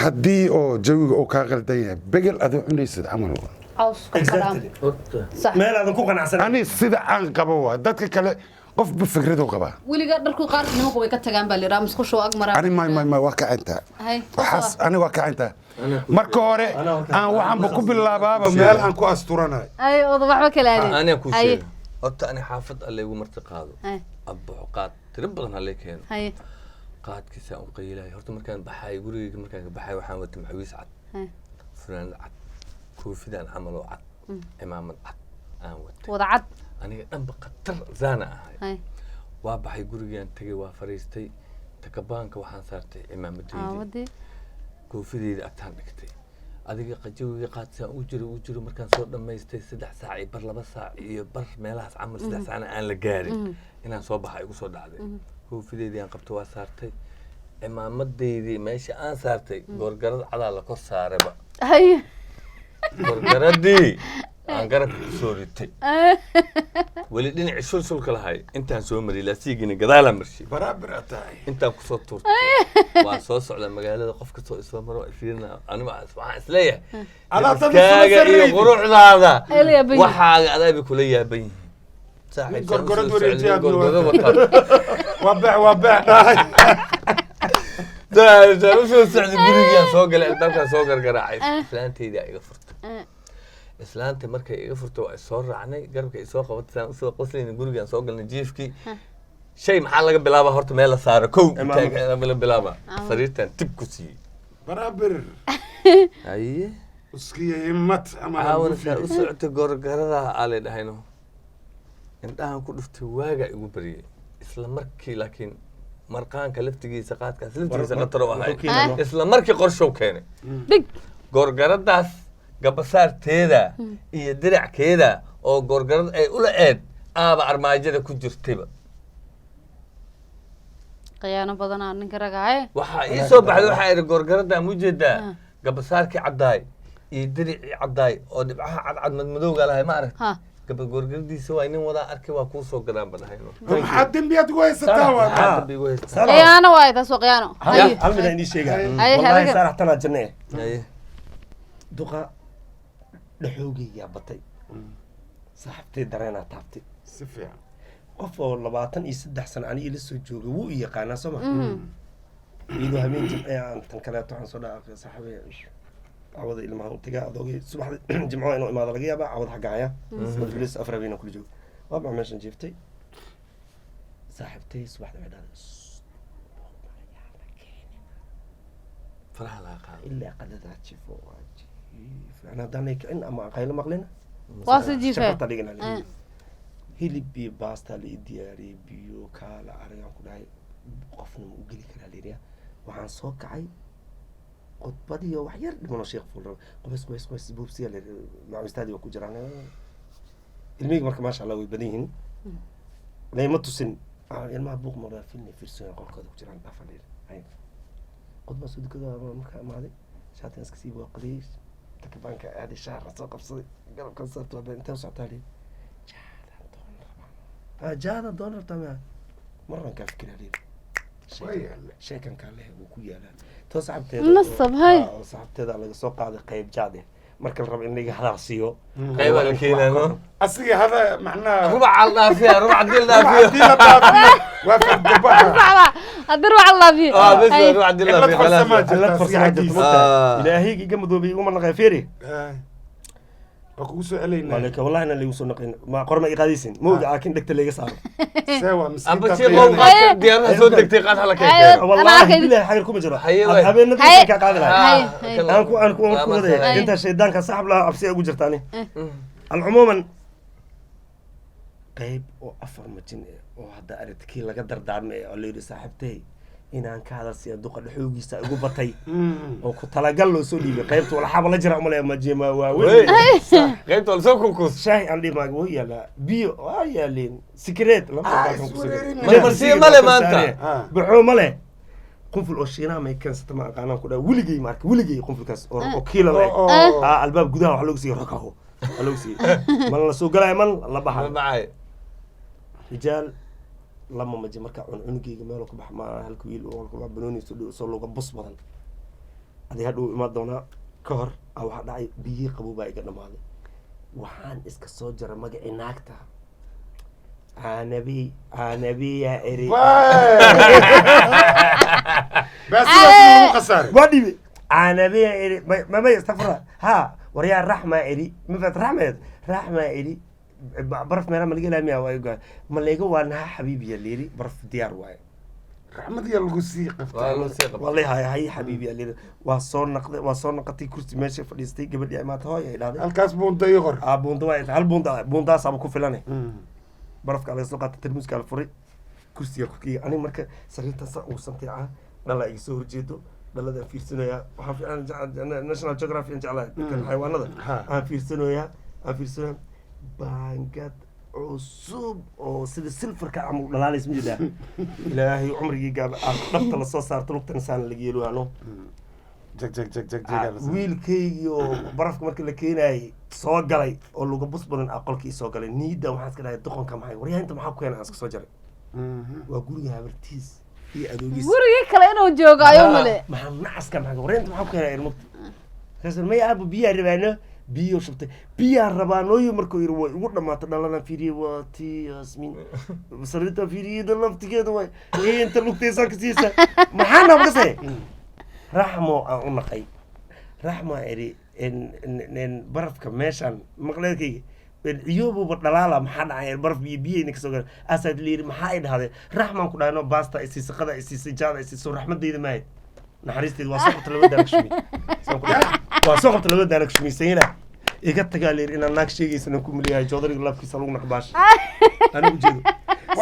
haddii oo jawiga uu kaa qaldan yahay, begel adoo cunaysid camal waa. Caws ku kalaam. Exactly. Horta Sax. Meel aadan ku qanacsan. Ani sida aan qabo waa dadka kale qofba fikraduu qabaa. Weliga dharku qaar nimanku way ka tagaan baa liraa, musqushu ag maraa. Ani may waa kacintaa. Hay. Waxaas ani waa kacintaa. Anaa ku Marka hore Anaa horta- aan waxaanba ku bilaabaaba meel aan ku asturanahay. Ay oda waxba kala aadin. Anaa kuu Haye. sheega, horta ani xaafad alle igu marti qaado, Haye. abbaxo, qaad tiro badan halee keeno. Haye. Qaadkiisa u qaylayo horta markaan baxaayo gurigeyga, markaan ka baxaayo waxaan wata maxawiis cad, Haye. funaanad cad, koofidaan camal oo cad, cimaamad cad aan watay. Wada cad. Aniga dhanba khatar zaana ahay. Haye. Waa baxay, gurigaan tegay, waa fariistay, takabaanka waxaan saartay cimaamadeydi. Aawadii. Koofideyda agtaan dhigtay, adiga qajawiga qaadsaan u jiro u jiro, markaan soo dhammaystay 3 saac iyo bar, 2 saac iyo bar meelahaas camal, 3 saacna aan la gaarin inaan soo baxa igu soo dhacday, koofideydii aan qabto waa saartay, cimaamadeydii meesha aan saartay goorgarad cadaa la kor saarayba. Haye. Gorgaradii aan garabka kusoo ritay, weli dhinaci shulshulka lahay intaan soo mariyay, laasiigina gadaalaan marshay. Baraabir aad tahay. Intaan kusoo tuurtay waan soo socdaa magaalada, qof kastoo isoo maro waa fiirina, anigu waxaan isleeyahay Adaa dad isula kaaga iyo sarreydi. quruxdaada Ay la yaaban yihiin. Waxaaga adaa bay kula yaaban yihiin saaxiib. Nin Saan usoo gorgorad socday, wareejiyaad gorgorad wataa. wataa. Waa beec dhahay. Saaxiib, saan usoo socday gurigaan soo galay, albaabkaan soo gargaraacay, islaantaydaa iga furtay. Islaanta markay iga furto waa isoo raacnay, garabka isoo qabatay, saan usoo qoslayna, gurigaan soo galnay, jiifkii shay maxaa laga bilaabaa horta? Meel la saaro kow. Imaamada. Taagan la bilaabaa, sariirtan tib ku siiyey. Baraabir. Haye. Uskiya himmat ama caawana saa u socotay gorgarada aa dhahayno, indhahan ku dhuftay, waagaa igu baryay isla markii. Laakiin marqaanka laftigiisa, qaadkaas laftigiisa khatar u ahay. Wuxuu keenay. Isla markii qorshow keenay. Dhig. Gorgaradaas gabasaarteeda iyo dirackeeda oo gorgarad ay ula eed aaba armaajada ku jirtayba. Khiyaano badanaa ninka ragahay. Waxaa ii soo baxday, waxaa idhi gorgaradaa mujeedaa, gabasaarkii caddaay iyo diricii caddaay oo dhibcaha cadcad madmadowga lahay, ma aragt? Ha. Gaba gorgaradiisa waa nin wadaa arkay, waa kuu soo gadaan ba dhahayno. Maxaa dembiyaad ugu haysataa waa? Maxaa dambi igu haystaa? Saalax, Khiyaano waaye, taas waa khiyaano. Haye. Hal mid aan idiin sheegaa. Haye, Wallahi adiga. Saalax, tanaa janne eh. Haye. Duqa dhaxoogaygaa batay, saaxiibtay dareenaa taabtay. Si fiican. Qof oo 23 sano aniga ila soo joogay wuu i yaqaanaa, soo ma? Iyadoo habeen jimce aan tan kaleeto waxaan soo dhaafay, saaxiibay, cawada ilmaha u tagaa, adoogay subaxda jimco inuu imaado laga yaabaa, cawada xagga haya bilis 4 habeen kula joogo. Waa baa meeshan jiiftay saaxiibtay, subaxda waxay dhahday, "Shh, Faraha laga qaado. Ilaa qadadaa jiifo, waa jiif yani, haddaan lay kicin ama aan qaylo maqlina Waa si jiifee. Shafarta dhigana. Hilib iyo baasta la ii diyaariyey, biyo kaala aragaan ku dhahay, qofna ma u geli karaa layidhi. Waxaan soo kacay khudbadii oo wax yar dhimanoo sheekh fuul rabo, qubays qubays qubays buubsiya la macawistaadii waa ku jiraan ilmihii. Marka maasha Allah way badan yihiin, layma tusin. Ilmaha buuq mara filmi fiirsan, qolkooda ku jiraan dhafa layidhi. Hay. Khudbaa soo dukada, markaa imaaday shaatigan iska sii waaqadiyey, takabaanka aaday, shaara soo qabsaday, garabkan saarta, waa been. Intee u socotaa layidhi? Jaadaan doon rabaa. Jaada doon rabtaa maya, marran kaa fikiraa layidhi. Waa yaale. Sheekankaa leh wuu ku yaalaa too saxabteeda. Nasab, hay. Oo saxabteeda laga soo qaaday qayb jaad eh, marka la rabo in laga hadalsiiyo. Qaybaa la keenaa, no? Asiga hada macnaha Rubac al dhaafiya, rubac hadii la rubac dhaafiyo. Haddii la dhaafiyo waa fardabaha. Saxda haddii ruuxa la laafiyo. Ah, bes. Haye. Rubac hadii la Cillad dhaafiyo farsamaa khalaas. jirta Cillad asiga farsamaa jirta. xaggiisa. Mogtahay? Ah. Ilaahayga iga madoobay iguma naqay, feeri. Waa kugu soo celaynaa. Malika wallahi inaan laygu soo naqayn, ma qorma i qaadaysin, ma oga, laakiin dhegta layga saaro. See waa miskiinta Amba shiiqow qiyaanay. qaadka diyaaradaha soo degtay qaad hala Haye. keenkeeno. Anaa Wallahi arkay. bilahi xagir kuma jiro. Haye, waay. Habeenadii Haye. kaa qaadi lahay. Haye, haye. Aan ku wadaya Haye. intaa shaydaanka saxab lahaa cabsi ay ugu jirta ani. Alcumuuman qayb oo 4 majin eh oo hadda aragti laga dardaarmay oo la yidhi saaxiibtay inaan ka hadal siiya duqa dhexoogiisa igu batay oo ku talagal loo soo dhiibay qaybta walaxaaba la jira umalaya majima waaweyn. Qaybta waa lasoo kunkuus. Shaahi aan dhihi maaga wuu yaalaa, biyo waa yaaleen, sigareed lama Ah, baakan ku iswareerin. sigareed. Marmarsiyo male maanta. Ah. Baxoo male, qunful oo shiinaha may keensata ma aqaanaan ku dhaha, weligey ma arka weligey qunfulkaas oo kiila la eg. Oo. Albaab gudaha wax loogu siiyey, rokaho wax loogu siiyey, man la soo galaayo man la baxayo. Macay. Rijaal lama maji marka cun cunugeyga meeluu ka bax ma halka wiil oo ka bax banooni soo dhow soo looga bus badan adi hadhow imaan doonaa. Ka hor a waxaa dhacay biyihii qabow baa iga dhamaaday, waxaan iska soo jaray magacii naagta, caanabi caanabiya eri. Baa sidaas lagu khasaaray. Waa dhibi caanabiya eri mamay istafra ha waryaa raxmaa eri mafat raxmeed raxmaa eri baraf meela ma laga helaa miya? Waa iga ma layga waa naha xabiibiya layiri, baraf diyaar waaye. Raxmad yaa lagu sii qabtay. Waa loo sii qabtay. Wallahi hay hay xabiibi layiri, waa soo naqday, waa soo naqatay, kursi meesha fadhiistay, gabadhii imaata, hooy ay dhahday. Halkaas buunta ii qor. Aa buunda waa hal buunda, buundaasaaba ku filane. Barafka laga soo qaatay, tarmuuska la furay, kursiga korkiiga aniga marka sariirta sa ugu santay ah, dhala iga soo horjeedo, dhaladaan fiirsanayaa, waxaan fiican National Geography aan jeclahay dadkan xayawaanada. Aan fiirsanayaa, aan fiirsanayaa baangad cusub oo sida silfarka camal u dhalaalaysa, ma jeedaa? Ilaahay cumrigii gaaba aan dhabta lasoo saarto, lugtana saana laga yeelo ano. Jag jag jag jag jag. Wiilkaygii oo barafka marka la keenayay soo galay oo luga bus badan ah qolkii soo galay, niidda waxaan iska dhahay doqonka maxay waryaa inta maxaa ku keenay, aan iska soo jaray. Waa guriga habartiis iyo adoogiis. Gurigii kale inuu joogo ayuu male. Maxaa nacaska maxaa waryaa inta maxaa ku keenay ilmugta? Markaas maya aabo biyaa rabaano, biyo shubtay, biyaa rabaanooyo. Markuu yiri way ugu dhamaatay, dhaladan fiiriyey, waa tii Yasmin, sariirta fiiriyey, laftigeeda way inta lugtaysaa ka siisa, maxaa naabkasay raxmo aan u naqay, raxmo iri. Barafka meeshaan maqleedkayga ciyoobuba dhalaala, maxaa dhacay? Baraf biyo biyeyna kasoo gala asaad layiri, maxaa ay dhahdeen? Raxmaan ku dhahno, baasta ay siisay, qada ay siisay, jaada ay siisay, raxmadayda maahayd, naxariisteeda waa soo qabta laba daana kashumi. Saan ku dhahay. Waa soo qabta laba daana kashumiysanyana iga tagaa layiri, inaan naag sheegaysan ku maliyahay, joodariga laabkiisa lagu naqbaash anigu ujeedo.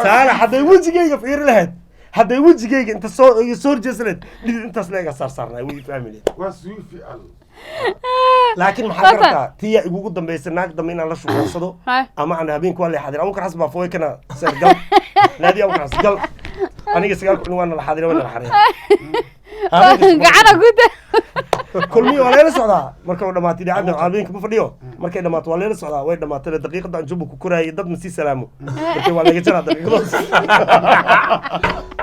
Saalax hadday wejigayga fiiri lahayd, hadday wejigayga inta soo iga soo horjeesan lahayd, dhidid intaas la iga saar saarnay, way fahmi lahayd. Waa suufi al. Laakiin maxaa ka rabtaa? Tiya igugu dambaysa naag dambe inaan la shuqaansado Hay. ama aan habeenku waa la xadir. Abukar Xasan baa fooy kana seer gal naadi. Abukar Xasan gal, aniga 9 kun waana la xaadira, waana la xariira. Gacana guda. Kulmiyi waa layla socdaa marka uu dhamaato idaacadda, habeenka ma fadhiyo. Markay dhamaato waa layla socdaa. Way dhamaatay daqiiqada aan jubba ku koraayay, dad ma sii salaamo, marka waa laga jaraa daqiiqadoos.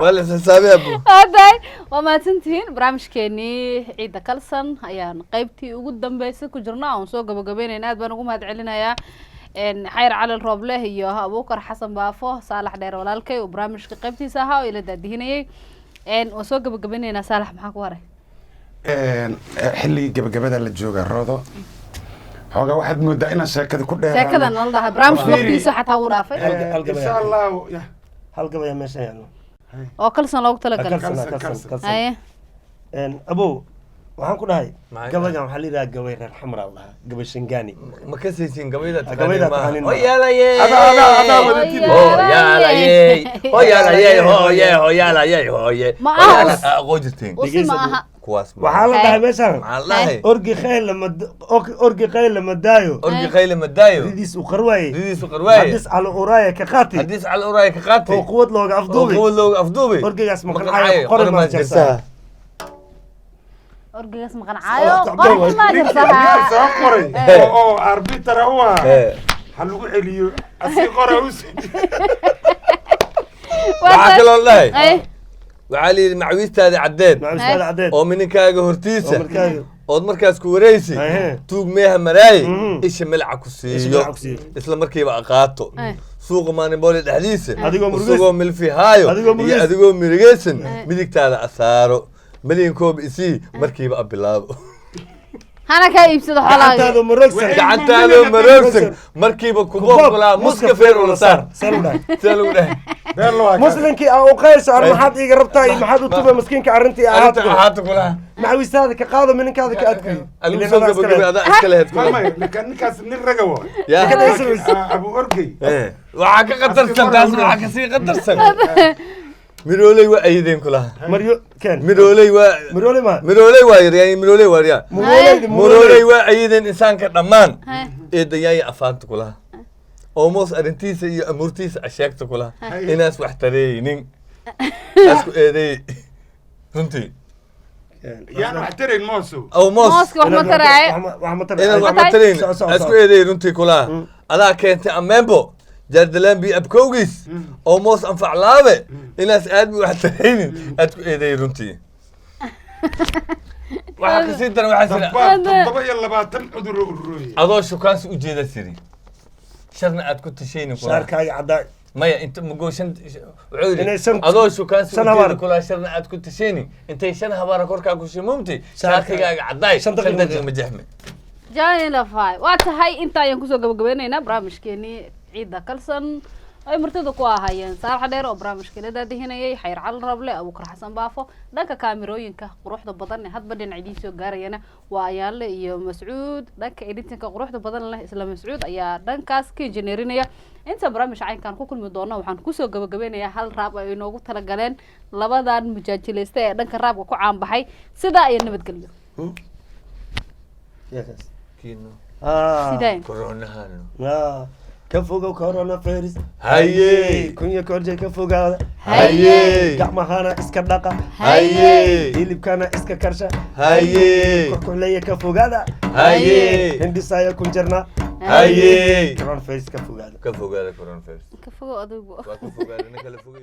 Waa la xisaabiyaa bu. Hadaay waa mahadsantihiin. Barnaamijkeenii Ciidda Kalsan ayaan qaybtii ugu dambeysay ku jirna oon soo gabagabeynayna. Aad baan ugu mahad celinayaa Xayr Cali Roobleh iyo Abuukar Xasan Baafo, Saalax Dheer walaalkay oo barnaamijka qaybtiisa ahaa oo ila daadihinayay. Waan soo gabagabeyneynaa. Saalax, maxaa ku haray? Xilligii gabagabada la jooga, Roodo, xoogaa waxaad moodaa inaan sheekada ku dheeraano. Sheekadan nala dhahay barnaamijka Fiiri. waqtigiisa xataa wuu dhaafay. Hal gabay. Insha Allahu ya. Hal gabaya meeshan yaallo. Oo Kalsan loogu talagalay. Kalsan. Kalsan, Kalsan. Kalsan. Kalsan. Haye. Abow, waxaan ku dhahay Maxay? Gabaygan waxaa la yidhaha gabay reer xamra la dhahaa, gabay Shangaani. Ma ka saysiin gabayda? Gabayda taqaanin maaha. Hoyaalayey. Adaa wadatid. Hoyaalayey, hoyaalayey, hooye, hoyaalayey, hooye. Ma aha us- Aqoon jirteen. Usi ma aha. Kuwaas ma Waxaa la Hay. dhahay meeshaan maxaa la dhahay? Orgi khayl lama, orgi khayl lama daayo. Orgi khayle madaayo. Ridiis u qarwaaye. Ridiisu qarwaaye. Hadis calo uraaya ka qaati. Haddiis cal uraaya ka qaatay. Oo quwad looga oo afduubay. quwad looga afduubay. Orgigaas ma maqan qancaayo, caayo, qori qori maa maa jarsaa. jarsaa. Orgigaas maqancaayo, Soo qorxi maa Ninka jarsahaa. Soo qoray oo arbitara u ah ha lagu celiyo, asii qora u sii. Waxaa kaloo la dhahay, Ay. waxaa la yidhi macwiistaada caddeed Macawistaada caddeed. oo mininkaaga hortiisa oo markaaga ood markaas ku wareysi Ehe. tuug meeha maraaye isha malaca ku Isha siiyo malaca ku siiyo. Isla markiiba aqaato Ay. suuqa maalinboole dhexdiisa Adigoo murugaysan. isagoo milfihaayo Adigoo iyo murugaysan. adigoo mirigaysan midigtaada asaaro, malyan koob isii markiiba abilaabo. Hana kaa iibsado xoolahaaga. Gacantaada maroogsan. Gacantaadoo maroogsan markiiba kuboob kulaa muska feer ula saar. Saan u dhahay. Sidee lagu dhahay? Been loo hakaa. Muslinkii aa u qaylso, ar maxaad iiga rabtaa iyo maxaad u tubay maskiinka arrintii arrinta ahaata. Ahaata kulaha. Macawistaada ka qaado, mininkaada ka adkuyo. Adigu soo gabagabay, adaa iska lahayd Ma kula. Maya, ninka ninkaas nin raga waa. Yaa. Laakiin, Abu Orgey. Waxaa ka qatarsan taas, waxaa kasii qatarsan mirooley waa ayadeen kulaha. Maryo keen. Mirooley waa Mirooley ma mirooley waa yaryaay, mirooley waa yaryaa. Murooleyda. Murooley waa ayadeen insaanka dhammaan Hay. eedayaaya afaanta kulaha, oomoos arrintiisa iyo amuurtiisa asheegta kulaha, inaas wax tareynin asku eedeey runtii. Yaan wax tarayn moosow. Oomoos. Mooska wax ma taraaye. Wax ma inaad wax taraaye. ma tarayn. Soco, soco, asku soco. eedeey runtii kulaha, adaa keentay ameembo jaardalaan bi abkowgiis oomoos anfaclaabe, inaas aad bu wax taraynin aad ku eedeey runtii. Waxaa kasii daran waxaa jira Dabbaal 27 cudur oo ururooyay. Adoo shukaansi ujeeda siri, sharna aad ku tashayni kulaha. Shaarkaaga caddaa. Maya, inta mugo shan wuxuu Inay yidhi adoo adoo shukaansi shan ujeeda habaar. Kulaa sharna aad ku tashayni intay shan habaara korkaa ku shimumtay Shaarkaaga- shaarkigaaga caddaay shan daqiiqo shan daqiiq ma jexme. Janilafy waa tahay. Inta ayaan kusoo gabagabeyneynaa barnaamijkeenii Ciidda Kalsan ay martida ku ahaayeen Saalax Dheer oo barnaamijka la daadihinayay, Xayr Cali Rable, Abuukar Xasan Baafo. Dhanka kaamirooyinka quruxda badan ee hadba dhinac idiin soo gaarayana waa Ayaanle iyo Mascuud. Dhanka editinka quruxda badan leh isla Mascuud ayaa dhankaas ka injineerinaya. Inta barnaamij caynkan ku kulmi doono, waxaan kusoo gabagabeynayaa hal raab ay inoogu talagaleen labadan mujaajilaysta ee dhanka raabka ku caanbaxay. Sidaa iyo nabadgelyo. Sidee? Koronahano. Ka fogow coronavirus. Haye. Kunya korje ka fogaada. Haye. Gacmahana iska dhaqa. Haye. Hilibkana iska karsha. Haye. Kuxkuleya ka fogaada. Haye. Hindhisaya kun jarna. Haye. Coronavirus ka fogaada. Ka fogaada coronavirus. Ka fogow adigu. Waa ka fogaada nin kala fogey.